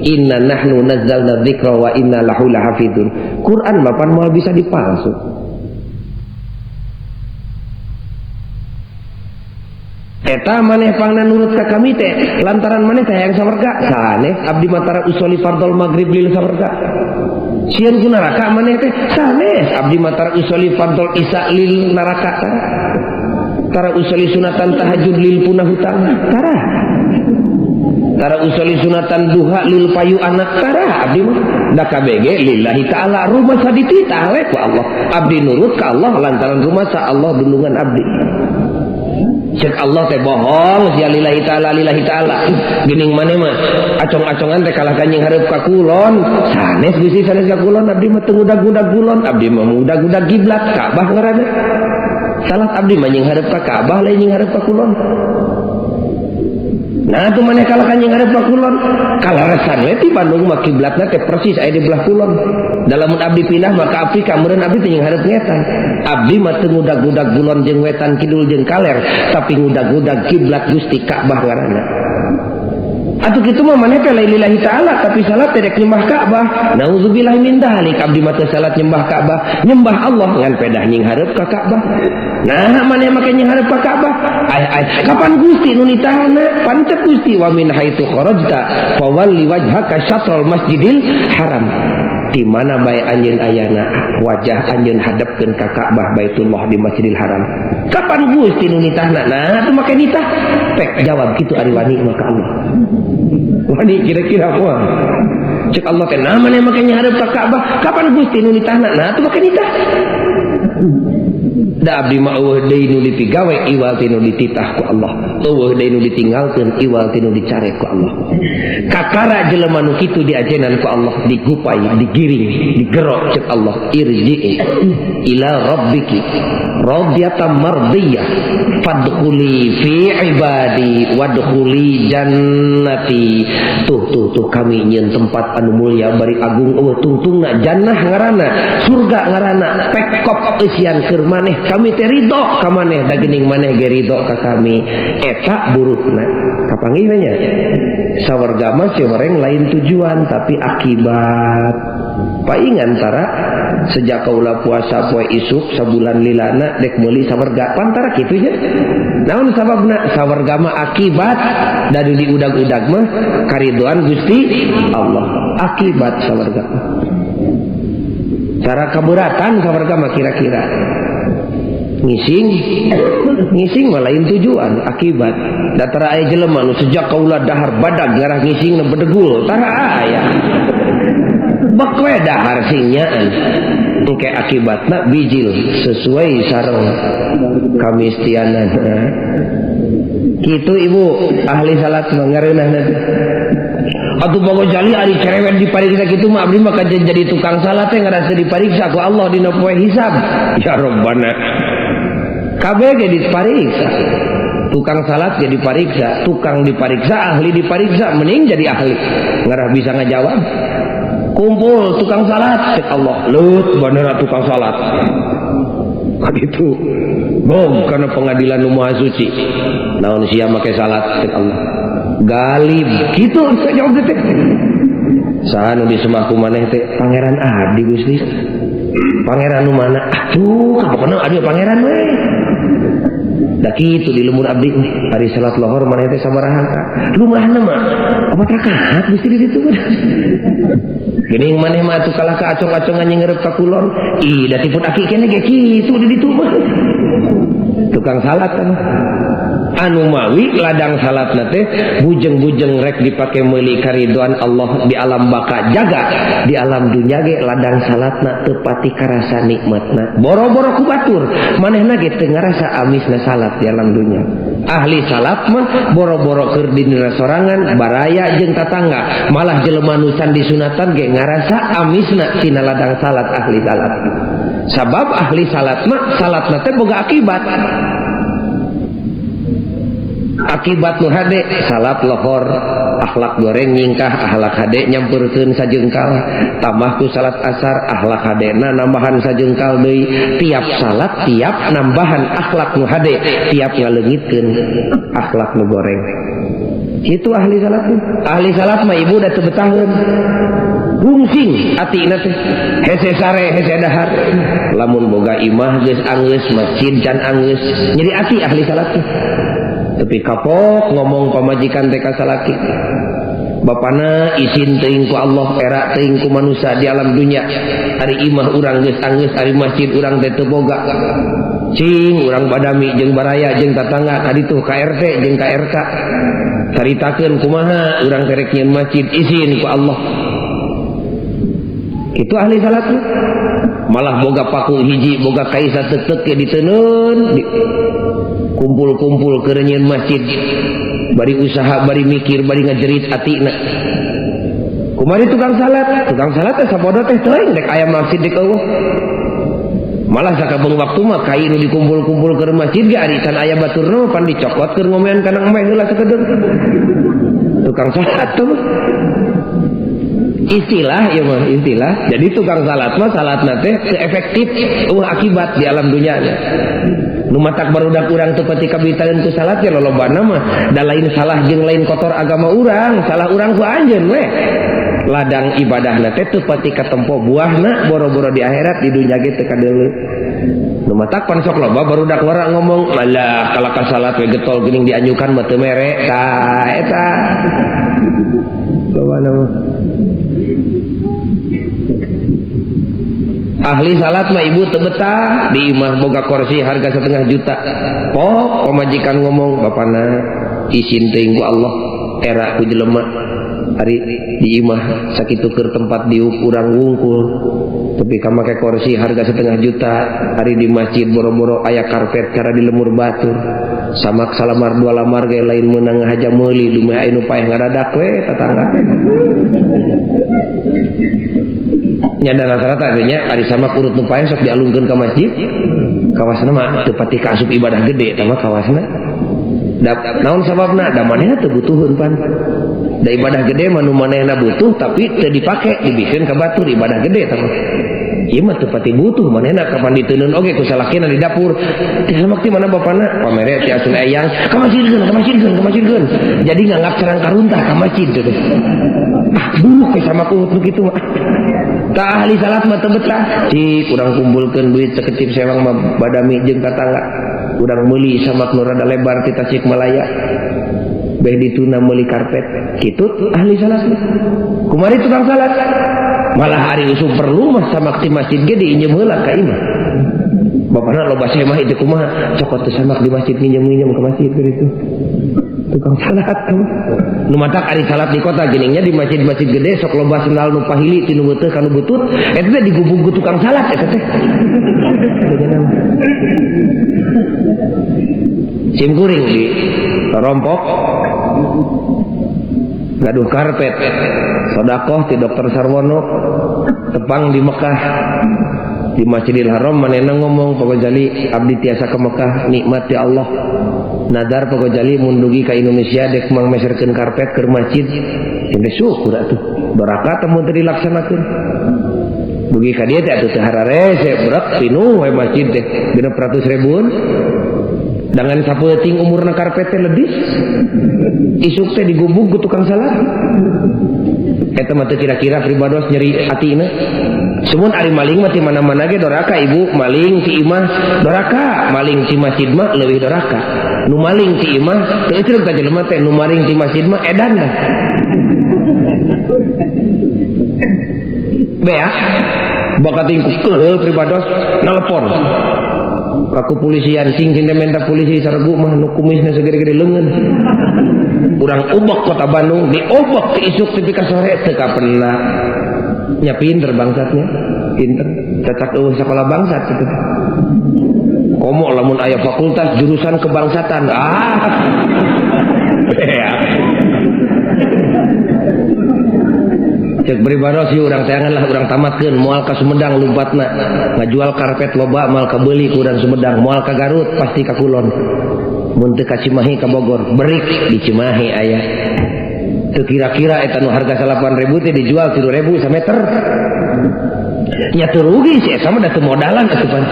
Inna nahnu nazzalna dzikra wa inna lahu lahafizun. Quran mah pan moal bisa dipalsu. Eta maneh pangna nurut ka kami teh lantaran maneh teh hayang sawarga sanes abdi mah tara usoli fardhol maghrib lil sawarga. Sieun ku neraka maneh teh sanes abdi mah tara usoli fardhol isya lil neraka tara. Tara usoli sunatan tahajud lil punah hutang tara. Tara usoli sunatan duha lil payu anak tara abdi mah da KBG lillahi taala rumah sadititah we ku Allah. Abdi nurut ka Allah lantaran rumah sa Allah dulungan abdi. Cek Allah teh bohong sia lillahi taala lillahi taala. Geuning maneh mah acong-acongan teh kalah kanjing hareup ka kulon. Sanes Gusti sanes ka kulon abdi mah teu ngudag-ngudag kulon, abdi mah ngudag-ngudag kiblat Ka'bah ngaranna. Salat abdi mah nying hareup ka Ka'bah lain nying hareup ka kulon. Nah atuh maneh kalah kanjing hareup ka kulon. Kalaresan we ti Bandung mah kiblatna teh persis aya di belah kulon. Da lamun abdi pindah mah ka Afrika meureun abdi teh nying hareup ngetan. Abdi mah teu ngudag-ngudag kulon jeung wetan kidul jeung kaler, tapi ngudag-ngudag kiblat Gusti Ka'bah ngaranna. Atuh kitu mah maneh teh lain lillahi ta'ala tapi salat teh rek nyembah Ka'bah. Nauzubillah min dzalik, abdi mah teu salat nyembah Ka'bah, nyembah Allah ngan pedah nyinghareup ka Ka'bah. Nah, maneh make nyinghareup ka Ka'bah? Ai ai, kapan Gusti nu nitahna? Pancet Gusti wa min haitsu kharajta fawalli wajhaka syatrul masjidil haram. Di mana bae anjeun ayana, wajah anjeun hadapkeun ka Ka'bah Baitullah di Masjidil Haram. Kapan Gusti nu nitahna? Nah, atuh make nitah. Pek jawab kitu ari wani mah ka Allah. Wani kira-kira kumaha? Cek Allah teh nah maneh make nyareup ka Ka'bah, kapan Gusti nu nitahna? Nah, atuh make nitah. Da abdi mah eueuh deui nu dipigawe iwal ti nu dititah ku Allah. Eueuh deui nu ditinggalkeun iwal ti nu dicare ku Allah. Kakara jelema nu kitu diajenan ku Allah, digupai, digiring, digerok cek Allah, irji'i ila rabbiki radiyatan mardiyah fadkhuli fi ibadi wadkhuli jannati. Tuh tuh tuh kami nyieun tempat anu mulia bari agung eueuh tungtungna jannah ngaranna, surga ngaranna, pekop eusian keur maneh, kami teh ridho ka maneh da geuning maneh ge ridho ka kami. Eta burukna kapanggih nya. Sawarga mah si horeng lain tujuan tapi akibat. Paing antara sejak kaula puasa poe isuk sabulan lilana dek meuli sawarga pantara kitu nya. Naon sababna? Sawarga mah akibat dari diudag-udag mah karidoan Gusti Allah. Akibat sawarga. Cara keberatan sawarga mah kira-kira ngising ngising mah lain tujuan akibat. Datara aya jelema nu sejak kaula dahar badag ngarah ngising na bedegul tara aya bek we dahar singyaan engke akibatna bijil sesuai sareng kamistianan. Kitu ibu ahli salat mah ngareunahna teh. Atuh Pak Gojali ari cerewet dipariksa kitu mah abdi mah kajen jadi tukang salat teh ngarasa dipariksa ku Allah dina poe hisab. Ya Rabbana. Kabeh ge dipariksa. Tukang salat ge dipariksa, tukang dipariksa, ahli dipariksa, mending jadi ahli. Ngarah bisa ngajawab. Kumpul tukang salat cek Allah. Leut bener tukang salat. Begitu. Gong karena pengadilan nu maha suci. Naon sia make salat cek Allah. Galib kitu jawab teh. Saha nu disembah ku maneh teh? Pangeran abdi Gusti. Pangeran nu mana? Atuh kapokna abdi pangeran we. Da kitu di lembur abdi hari salat lohor maneh teh sabaraha ka? Lumrahna mah opat rakaat Gusti di ditu. Geuning maneh mah atuh kalah ka acong-acongan nyingerep ka kulon. Ih da tipun aki keneh ge kitu di ditu mah. Tukang salat kan. Anu mawi ladang salatna teh bujeng-bujeng rek dipake meuli karidoan Allah di alam baka jaga di alam dunya ge ladang salatna teu pati karasa nikmatna. Boro-boro ku batur manehna ge teu ngarasa amisna salat di alam dunya. Ahli salat mah boro-boro keur dina sorangan baraya jeung tatangga malah jelema nu can disunatan ge ngarasa amisna tina ladang salat ahli salat. Sabab ahli salat mah salatna teh boga akibat. Akibat nu hade salat lohor akhlak goreng nyingkah akhlak hade nyamperkeun sajengkal tambah ku salat asar akhlak hadena nambahan sajengkal deui. Tiap salat tiap nambahan akhlak nu hade tiap ngaleungitkeun akhlak nu goreng. Itu ahli salat mah. Ahli salat mah ibu da teu betaheun rungsing atina teh hese sare hese dahar lamun boga imah geus anggeus masjid can anggeus nyeri ati ahli salat teh. Tapi kapok ngomong pamajikan teh ka salaki bapana izin teuing ku Allah era teuing ku manusia di alam dunia ari imah urang geus anggeus ari masjid urang teh teu boga cing urang badami jeung baraya jeung tatangga kaditu ka RT jeung ka RK caritakeun kumaha urang teh rek nyieun masjid izin ku Allah. Itu ahli salat malah boga paku hiji boga kaisa tetek ge diteunun kumpul-kumpul keur nyieun masjid bari usaha bari mikir bari ngajerit atina. Kumari tukang salat teh sabodo teh teuing dek aya masjid di eueuh. Malah sakabeung waktu mah kai nu dikumpul-kumpul keur masjid ge ari can aya baturna pan dicokot keur ngomean kana emeh heula sakedeung. Tukang salat tuh. Istilah ya mah istilah. Jadi tukang salat mah salatna teh teu efektif eueuh akibat di alam dunyana. Nu matak barudak urang teu pati kabitaeun ku salat ya lolobana mah da lain salah jeung lain kotor agama urang, salah urang ku anjeun we. Ladang ibadahna teh teu pati katempo buahna boro-boro di akhirat di dunya ge teu kadeuleu. Nu matak pan sok loba barudak ngora ngomong malah kalaka salat we getol geuning dianjukan mah teu mere tah eta. Lobana mah. Ahli salat mah ibu teu betah di imah boga kursi harga 500 juta. Pok pamajikan ngomong bapana isin teuing ku Allah era ku jelema ari di imah sakitu keur tempat diuk urang wungkul tapi ka make kursi harga 500 juta ari di masjid boro-boro aya karpet cara di lemur batur samak salamar dua lamar ge lain meunang haja meuli dumeh aya nu paeh ngadadak we tetangga nya da rata-rata nya ari samak urut nu paeh sok dialungkeun ka masjid kawasna mah teu pati kaasup ibadah gede eta mah kawasna da naon sababna da manehna teu butuheun pan da ibadah gede mah nu manehna butuh tapi teu dipake dibikeun ka batur ibadah gede eta mah ieu mah teu pati butuh manehna kapan diteunun oge ku salakina di dapur teh samak ti mana bapana pamere ti asun eyang ka masjidkeun ka masjidkeun ka masjidkeun jadi nganggap serang karuntah ka masjid teh ah buruk we sama urut nu kitu mah tah ahli salat mah teu betah cik urang kumpulkeun duit sakecip sewang mah badami jeung tatangga urang meuli samak nu rada lebar ti Tasikmalaya beh dituna meuli karpet kitu ahli salat kumari tukang salat malah hari usum perlu mah samak ti masjid ge diinjem heula ka imah bapana loba semah itu kumaha cokot teu samak di masjid nginjem-nginjem ka masjid kitu tukang salat nu matak ari salat di kota geuning nya di masjid-masjid gede sok loba sendal nu pahili ti nu beuteung ka nu butut eta teh digubug ku tukang salat eta teh sim kuring di rompok gaduh karpet sodakoh ti Dokter Sarwono tepang di Mekah di Masjidil Haram manehna ngomong Pak Gojali abdi tiasa ke Mekah nikmat ya Allah nadar Pak Gojali mun dugi ka Indonesia dek mangmeserkeun karpet ke masjid ini syukur atuh doraka teh mun teu dilaksanakeun dugi ka dieu teh atuh teu hararese berat pinuh we masjid teh 600 ribuan dangan sapeuting umurna karpet teh ledis isuk teh digubug ku tukang salat eta mah teu kira-kira pribados nyeri hatina sumun ari maling mah ti mana-mana ge doraka ibu maling ti imah doraka maling ti masjid mah leuwih doraka nu maling ti imah teu eureun ka jelema teh nu maling ti masjid mah edan dah bea bakating keuleuh pribados nelpon ka kepolisian sing sing minta polisi saregu mah nu kumisna segede-gede leungeun urang ubek kota Bandung diobek ke isuk tepi ka sore teu kapena nya pinter bangsatnya pinter cacak eueuh sakola bangsat kitu komo lamun aya fakultas jurusan kebangsatan ah cek pribados ieu urang teangan lah urang tamatkeun moal ka Sumedang lumpatna ngajual karpet loba moal kabeuli ku urang Sumedang moal ka Garut pasti ka Kulon mun teu ka Cimahi ka Bogor berik di Cimahi aya teu kira-kira eta nu harga 8.000 teh dijual 3.000 sameter nya teu rugi sih eta mah da teu modalan atuh pan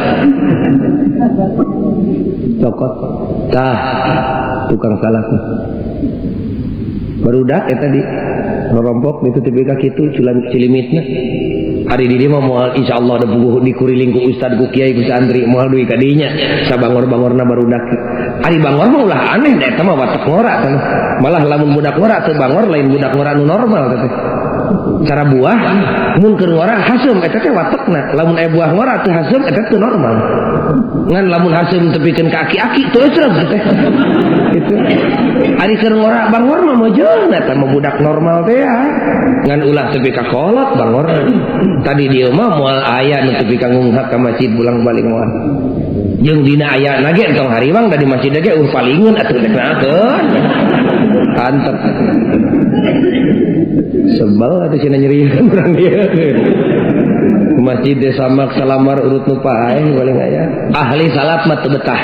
cokot tah tukang salat barudak eta di rompok itu TBK kitu culan cilimitna ari di dieu mah moal insyaallah da puguh dikuriling ku ustad ku kiai ku santri moal duit ka dinya sabangor-bangorna barudak ari bangor mah ulah aneh da eta mah watak ngora teh malah lamun budak ngora teu bangor lain budak ngora nu normal teh cara buah mun keur ngora haseum eta teh watekna lamun aya buah ngora teu haseum eta teu normal ngan lamun haseum tepikeun ka aki-aki teu eureun teh kitu ari keur ngora bangor mah mojeun eta mah budak normal teh ya ngan ulah tepi ka kolot bangor tadi dieu mah moal aya nu tepi ka ngunghak ka masjid pulang balik moal jeung dina aya na ge entong hariwang da di masjid ge eueuh palingeun atuh rek nakeun antep sebel atuh cenah nyerieun urang dieu masjid desa samak salamar urut nu paeh paling aya ahli salat mah teu betah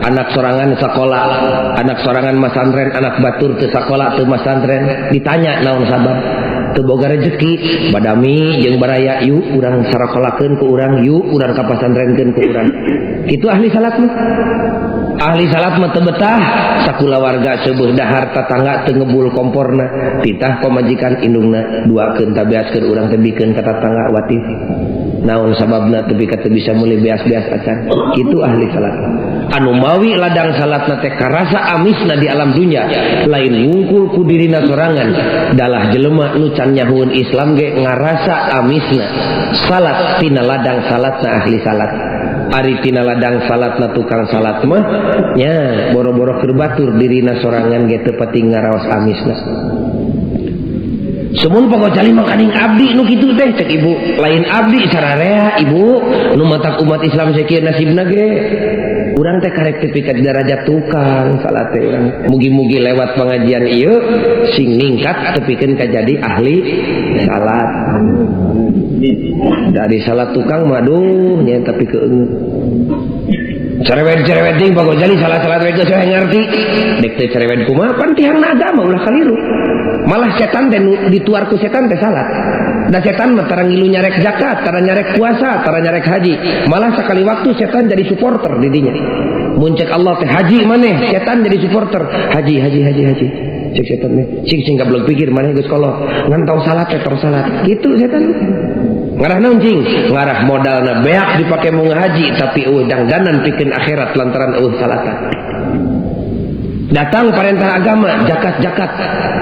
anak sorangan sakola anak sorangan masantren anak batur teu sakola teu masantren ditanya naon sabab Teu boga rezeki badami jeung baraya yuk urang sarakolakeun ku urang yuk urang ka pasantrenkeun ku urang. Kitu ahli salat mah. Ahli salat mah teu betah sakulawarga seueuh dahar tatangga teu ngebul komporna titah pamajikan indungna duakeun tabeaskeun urang teh bikeun ka tatangga watif. Naon sababna teu ka teu bisa meuli beas-beas acan. Kitu ahli salat. Anu mawi ladang salatna teh karasa amisna di alam dunya lain ngungkul ku dirina sorangan dalah jelema nu can nyahueun Islam ge ngarasa amisna salat tina ladang salatna ahli salat. Ari tina ladang salatna tukang salat mah nya boro-boro keur batur dirina sorangan ge teu pati ngaraos amisna. Sumun pagojali makaning abdi nu kitu teh cek ibu lain abdi sararea ibu nu matak umat Islam sakieu nasibna ge urang teh karek tepi ka darajat tukang salat teh urang mugi-mugi lewat pengajian ieu sing ningkat tepikeun ka jadi ahli salat. Dari salat tukang mah duh nya tapi keungeut. Cerewet-cerewet ting pagojali salah-salah we geus ngarti dek teh cerewet kumaha pan tihangna agama ulah kaliru. Malah setan teh dituar ku setan teh salat. Da setan mah tara ngilu nyarek zakat, tara nyarek puasa, tara nyarek haji. Malah sekali waktu setan jadi supporter di dinya. Mun cek Allah teh haji maneh, setan jadi supporter. Haji haji haji haji. Cek setan teh, cing sing gablek pikir maneh geus kolot. Ngan tong salat teh tong salat. Kitu setan. Ngarah naon cing? Ngarah modalna beak dipake mau ngahaji tapi eueuh dangdanan pikeun akhirat lantaran eueuh salatan. Datang perintah agama zakat-zakat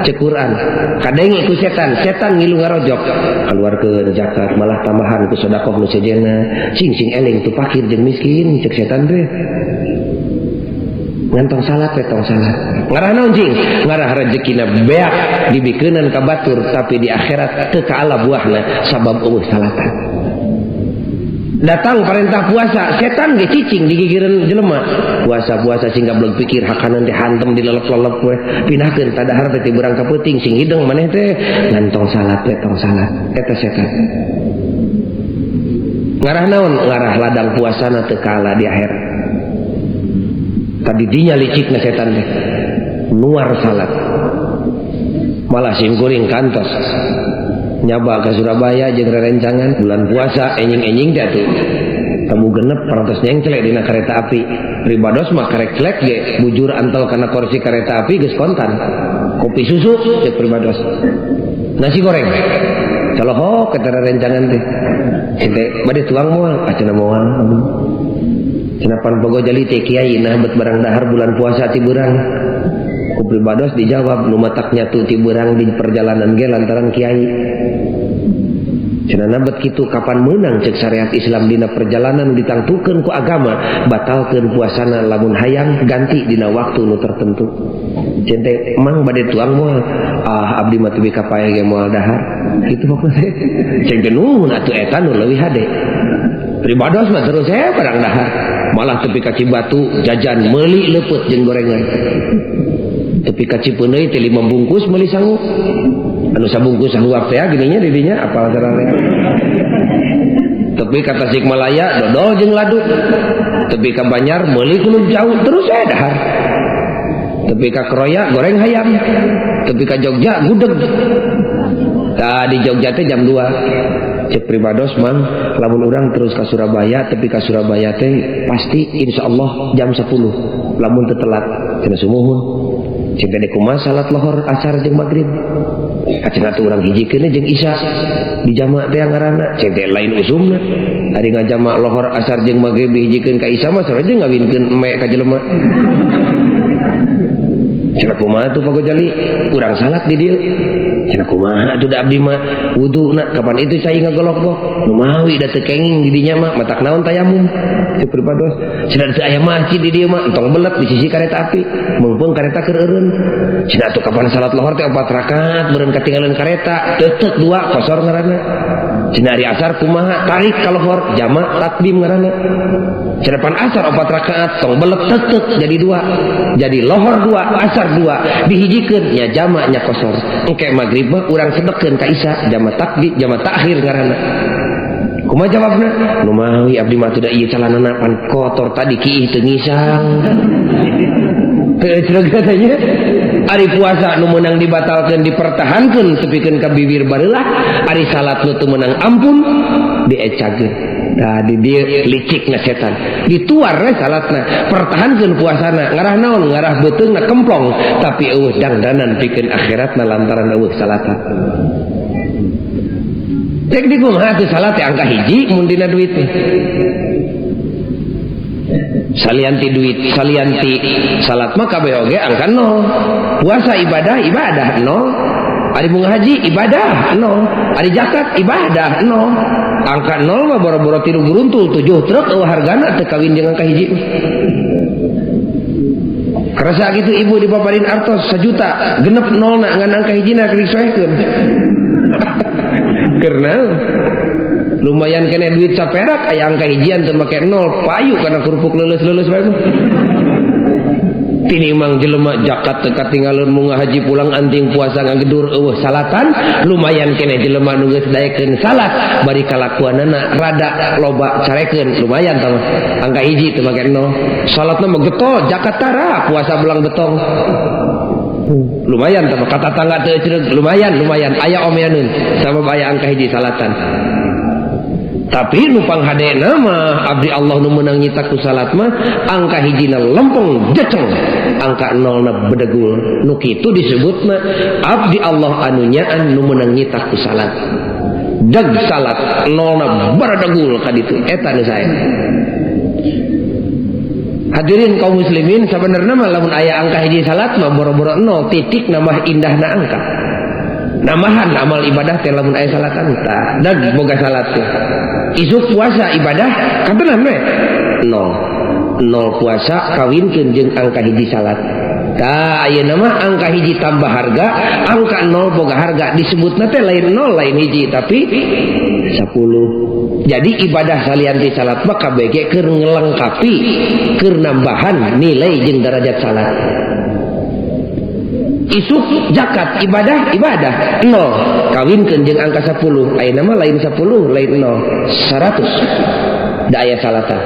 cek Quran kadenge ku setan, setan ngilu ngarojok keluarkeun zakat malah tambahan ku sedekah nu sejenna cing sing eling tu fakir jeung miskin cek setan teh ngan tong salat teh tong salat. Ngarah naon cing? Ngarah rezekina beak dibikeunan ka batur tapi di akhirat teu kaala buahna sabab eueuh salatan. Datang perintah puasa, setan ge cicing digigireun jelema. Puasa-puasa sing gablek pikir hakanan teh hantem dilelep-lelep we. Pindahkeun tadahar teh ti beurang ka peuting sing hideung maneh teh ngan tong salat teh tong salat. Eta setan. Ngarah naon? Ngarah ladang puasana teu kaala di akhirat. Tadi dinya licikna setan teh. Nuar salat. Malah simkuring kantos. Nyaba ke Surabaya jeung rerencangan bulan puasa enjing-enjing teh atuh. Temu genep parantos nyengclek dina kereta api. Pribados mah karek clek ge bujur antel kana kursi kereta api geus kontan. Kopi susu cek pribados. Nasi goreng. Colohok ka rerencangan teh. Ente bade tuang moal cenah moal. Cenah pan pagojali teh kiai nah bet barang dahar bulan puasa ti beurang. Ku pribados dijawab nu matak nyatu ti beurang di perjalanan ge lantaran kiai. Cenah bet kitu kapan meunang cek syariat Islam dina perjalanan ditangtukeun ku agama batalkeun puasana lamun hayang ganti dina waktu nu tertentu. Cente mang bade tuang moal ah abdi mah teu ka paeh ge moal dahar. Kitu maksudna teh. Ceng teh nuhun atuh eta nu leuwih hade. Pribados mah terus barang dahar. Malah tepi ka Cibatu jajan meuli leupeut jeung gorengan. Tepi ka Cipeuneuy teh 5 bungkus meuli sangu. Anu sabungkus sahuap teh gininya didinya apal sararea. Tepi ka Tasikmalaya dodol jeung ladu. Tepi ka Banjar meuli kudu jauh terus dahar. Tepi ka Kroya goreng hayam. Tepi ka Jogja gudeg. Tah di Jogja teh jam 2. Cek pribados mang lamun urang terus ka Surabaya tepi ka Surabaya teh pasti insyaallah jam 10 lamun teu telat cenah sumuhun. Cek gede kumaha salat lohor asar jeung magrib. Cenah teh urang hijikeun jeung isya di jama teh ngaranna cek teh lain usumna. Ari ngajama lohor asar jeung magrib dihijikeun ka isya mah sarua jeung ngawinkeun eme ka jelema. Cenah kumaha tuh pagojali urang salat di dieu. Cenah kumaha atuh da abdi mah wuduna kapan itu cai ngagolok-gok nu mawi da teu kenging di dinya mah matak naon tayamum. Cek pribados cenah teu aya masjid di dieu mah entong belet di sisi kareta api mumpung kareta keur eureun. Cenah atuh kapan salat lohor teh 4 rakaat meureun katinggalan kareta teuteuk 2 kosor ngaranna. Cenah ari asar kumaha tarik ka lohor jama takdim ngaranna. Cenah pan asar 4 rakaat tong belet teuteuk jadi 2 jadi lohor 2 asar 2 dihijikeun nya jama nya kosor. Engke magrib mah urang sedekeun ka isya jama takdim jama takhir ngaranna. Kumaha jawabna? Nu mawi abdi mah teu da ieu calanana pan kotor tadi kiih teu ngisang. Teu cenah katanya. Ari puasa nu meunang dibatalkeun dipertahankeun tepikeun ka bibir bareulah, ari salat nu teu meunang ampun diecakeun. Nah di dieu licikna setan. Dituar we salatna, pertahankeun puasana, ngarah naon? Ngarah beuteungna kemplong, tapi eueuh dangdanan pikeun akhiratna lantaran eueuh salatan. Cek di kumaha atuh salat teh angka hiji mun dina duit teh. Salianti duit, salianti salat mah kabeh oge angka 0. Puasa ibadah, ibadah 0. Ari bunga haji ibadah 0. Ari zakat ibadah 0. Angka 0 mah boro-boro tilu geruntul 7 truk eueuh hargana teu kawin jeung angka hiji. Kerasa gitu ibu dipaparin artos 1 juta, genep 0 na ngan angka hijina keur disoehkeun. Karena lumayan kena duit saperak aya angka hijian teu make 0 payu kana kerupuk leuleus-leuleus bae mah. Tinimang jelema zakat teu katinggalun munga haji pulang anting puasa ngagedur eueuh salatan, lumayan kene jelema nu geus daekeun salat bari kalakuanana rada loba carekeun, lumayan tah mah. Angka hiji teu make 0. Salatna mah getol, zakat tara, puasa belang betong. Lumayan tah mah, ka tatangga teu ecereug, lumayan, lumayan aya omeaneun sabab aya angka hiji salatan. Tapi nu panghadena mah abdi Allah nu meunang nyitak ku salat mah angka hijina lempeng jeceng, angka 0na bedegul. Nu kitu disebutna abdi Allah anu nyaan nu meunang nyitak ku salat. Deg salat 0na baradegul ka ditu eta nu sae. Hadirin kaum muslimin, sabenerna mah lamun aya angka hiji salat mah boro-boro 0 titik nambah indahna angka. Nambahan amal ibadah teh lamun aya salatan tah dag boga salat teh. Isuk puasa ibadah katenan we 0. 0 puasa kawinkeun jeung angka hiji salat. Tah ayeuna mah angka hiji tambah harga, angka 0 boga harga, disebutna teh lain 0 lain hiji tapi 10. Jadi ibadah salianti salat mah KBG keur ngelengkapi, keur nambahan nilai jeung derajat salat. Isuk zakat ibadah, ibadah 0 kawinkeun jeung angka 10, ayeuna mah lain 10 lain 0, 100 da aya salatan.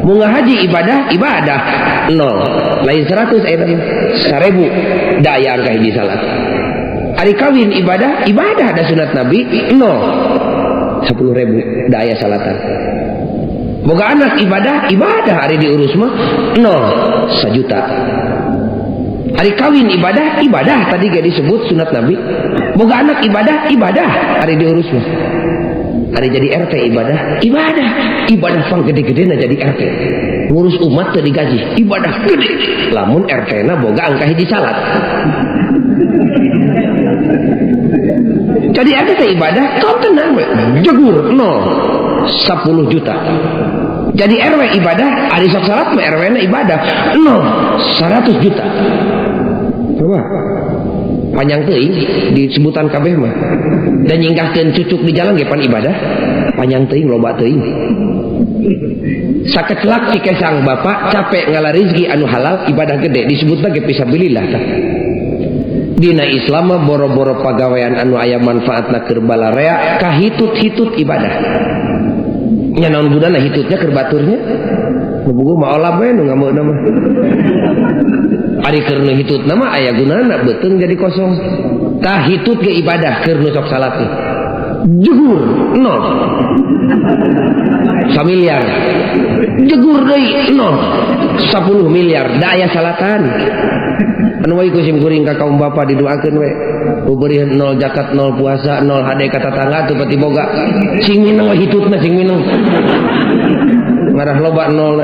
Munga haji ibadah, ibadah 0 lain 100 ayeuna mah 1000 da aya angka hiji salat. Ari kawin ibadah, ibadah da sunat Nabi 0 10.000 da aya salatan. Boga anak ibadah, ibadah ari diurus mah 0 1 juta. Ari kawin ibadah, ibadah tadi gak disebut sunat Nabi. Boga anak ibadah, ibadah ari diurus mah. Ari jadi RT ibadah, ibadah, ibadah pang gede-gede na jadi RT. Ngurus umat teu digaji, ibadah gede. Lamun RT na boga angka hiji salat. Jadi RT teh ibadah, kau tenang we. Jegur 0 10 juta. Jadi RW ibadah, ari sok salat mah RW na ibadah 0 100 juta. Coba panjang teuing disebutan kabeh mah. Dan nyingkahkeun cucuk di jalan ge pan ibadah, panjang teuing loba teuing. Sakecelak cikesang bapak capek ngala rezeki anu halal ibadah gede disebutna ge fisabilillah tah. Dina Islam mah boro-boro pagawean anu aya manfaatna keur balarea kahitut-hitut ibadah. Nya naon gunana hitutnya keur baturnya? Nu bugu mah olah we nu ngameuna mah. Ari keur nu hitutna mah aya gunana beuteung jadi kosong. Tah hitut ge ibadah keur nu sok salat teh. Jegur 0. Samiliar. Jegur deui 0. 10 miliar da aya salatan. Anu wae ku sim kuring ka kaum bapa didoakeun we. Beureun 0 zakat, 0 puasa, 0 hade ka tatangga teu pati boga. Sing mineng we hitutna sing mineng. Ngarah loba 0.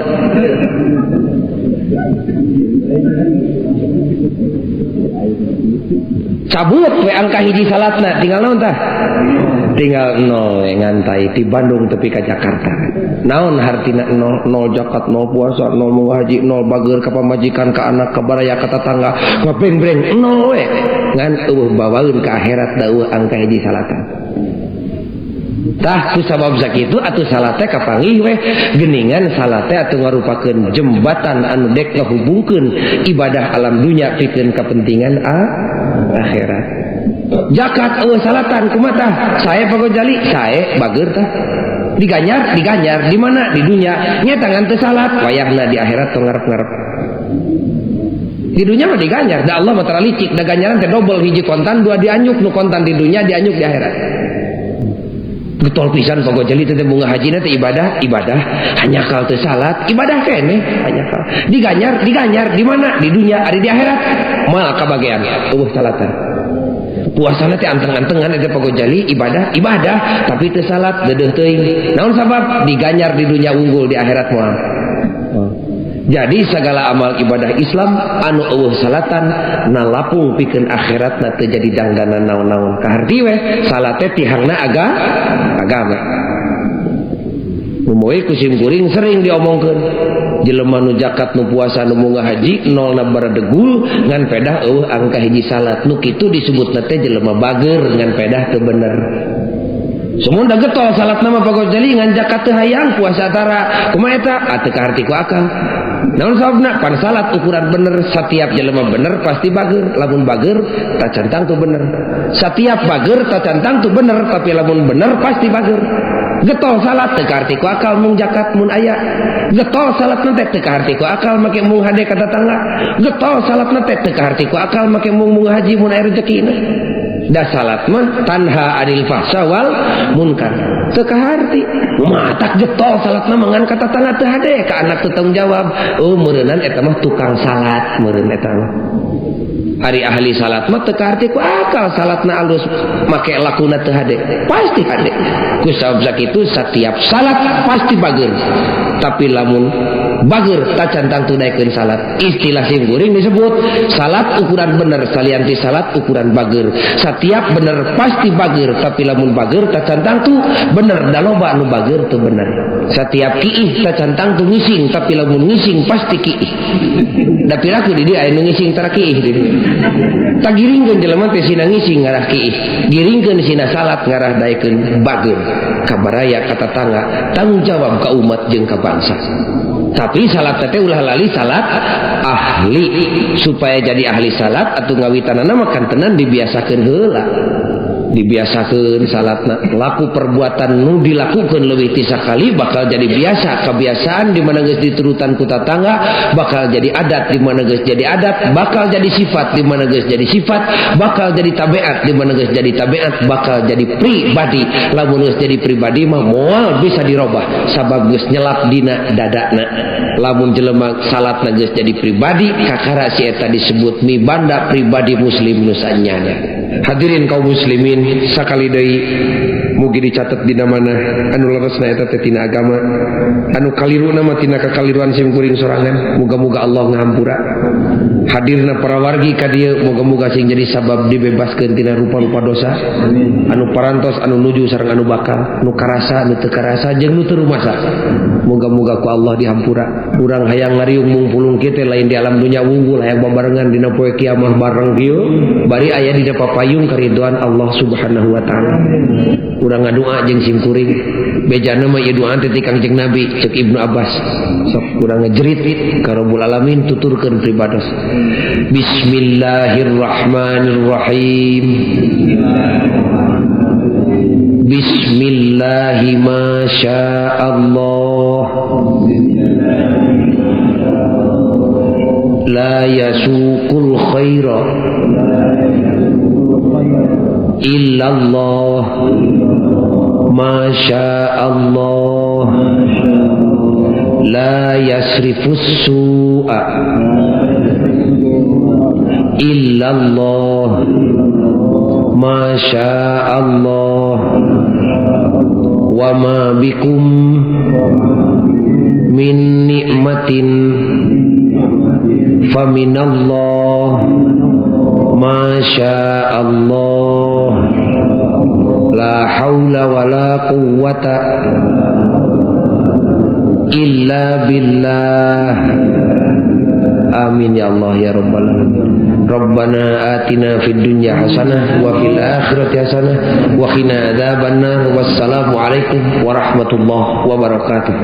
Cabut we angka hiji salatna tinggal naon tah? Tinggal 0 we ngantai ti Bandung tepi ka Jakarta. Naon hartina 0? 0 zakat, 0 puasa, 0 munggah haji, 0 bager ka pamajikan, ka anak, ka baraya, ka tetangga, ngabengbreng 0 we. Ngan eueuh bawaeun ka akhirat da eueuh angka hiji salatan. Tah ku sabab sakitu atuh salat teh kapanggih we geuningan salat teh atuh ngarupakeun jembatan anu dek ngahubungkeun ibadah alam dunya pikeun kepentingan akhirat. Zakat eueuh salatan kumaha tah? Sae Pak Gojali, sae bager tah. Diganjar, diganjar di mana? Di dunya. Nya tangan teu salat, wayahna di akhirat tong ngarep-ngarep. Di dunya mah diganjar, da Allah mah tara licik, da ganjaran teh dobel hiji kontan dua dianjuk, nu kontan di dunya dianjuk di akhirat. Getol pisan Pak Gojali teh bunga hajina teh ibadah, ibadah hanya kal teu salat, ibadah keneh hanya kal. Diganjar, diganjar di mana? Di dunia, ari di akhirat moal kabagean eueuh salatan. Puasana teh anteng-antengan eta Pak Gojali ibadah, ibadah tapi teu salat deudeuh teuing. Naon sabab? Diganjar di dunia unggul di akhirat moal. Jadi segala amal ibadah Islam anu eueuh salatan nalapung pikeun akhiratna teu jadi dangdanan naon-naon. Kaharti we salat teh tihangna agama. Moe ku sim kuring sering diomongkeun jelema nu zakat nu puasa nu munggah haji nolna baradegul ngan pedah eueuh angka hiji salat nu kitu disebutna teh jelema bager ngan pedah teu bener. Sumun da getol salatna mah Pak Gojali ngan zakat teu hayang puasa tara kumaha eta atuh kaharti ku akal. Naon sababna? Pan salat ukuran bener setiap jelema bener pasti bager, lamun bager tacantang tuh bener. Setiap bager tacantang tuh bener, tapi lamun bener pasti bager. Getol salat teu kaharti ku akal mung zakat mun aya. Getol salat teh teu kaharti ku akal make mung hade ka tetangga. Getol salat teh teu kaharti ku akal make mung mung haji mun aya rezekina. Da salat mah tanha anil fahsya wal munkar. Teu kaharti. Matak getol salatna mah ngan ka tetangga teu hade ka anak teu tanggung jawab. Oh meureunnan eta mah tukang salat meureun eta mah. Ari ahli salat mah teu kaharti ku akal salatna alus make lakuna teu hade. Pasti hade. Ku sabab sakitu setiap salat pasti bager. Tapi lamun bager tacantang tunaikeun salat. Istilah sim kuring disebut salat ukuran bener salian ti salat ukuran bager. Setiap bener pasti bager, tapi lamun bager tacantang tu bener da loba nu bager teu bener. Setiap kiih tacantang tu ngising, tapi lamun ngising pasti kiih. Da piraku di dieu aya nu ngising tara kiih di dieu. Tagiringkeun jelema teh sina ngising ngarah kiih. Giringkeun sina salat ngarah daekeun bager. Kabaraya ka tatangga, tanggung jawab ka umat jeung ka bangsa. Tapi salat teh ulah lali salat ahli supaya jadi ahli salat atuh ngawitanana mah kantenan dibiasakeun heula. Dibiasakeun salatna, laku perbuatan nu dilakukeun leuwih ti sakali bakal jadi biasa, kebiasaan di mana geus diturutan ku tatangga bakal jadi adat, di mana geus jadi adat bakal jadi sifat, di mana geus jadi sifat bakal jadi tabiat, di mana geus jadi tabiat bakal jadi pribadi. Lamun geus jadi pribadi mah moal bisa dirobah sabab geus nyelap dina dadana. Lamun jelema salatna geus jadi pribadi kakara si eta disebut mibanda pribadi muslim nu sanyana. Hadirin kaum muslimin sakali deui mugi dicatet dina mana anu leresna eta teh tina agama, anu kaliruna mah tina kakaliruan sim kuring sorangan. Muga-muga Allah ngahampura. Hadirna para wargi ka dieu muga-muga sing jadi sabab dibebaskeun tina rupa-rupa dosa. Anu parantos, anu nuju sareng anu bakal, nu karasa, nu teu karasa jeung nu teu rumasa. Muga-muga ku Allah dihampura. Urang hayang ngariung mungpulung kieu teh lain di alam dunya wunggul, hayang babarengan dina poe kiamah bareng kieu bari aya dina papayung kariduan Allah Subhanahu wa taala. Urang ngadoa jeung sim kuring. Bejana mah ieu doa teh ti Kangjeng Nabi ceuk Ibnu Abbas. Sok urang ngejerit ka Rabbul Alamin tuturkeun pribados. Bismillahirrahmanirrahim. Bismillahi ma sya'allah. La yasuqul khaira illallah ma sya'allah. La yasrifus su'a illallah ma sya'allah. Wa ma bikum min ni'matin faminallah ma sya'allah. La haula wa la quwwata illa billah. Amin ya Allah ya Rabbal alamin. Rabbana atina fid dunya hasanah wa fil akhirati hasanah wa qina adzabannar. Wassalamu alaikum warahmatullahi wabarakatuh.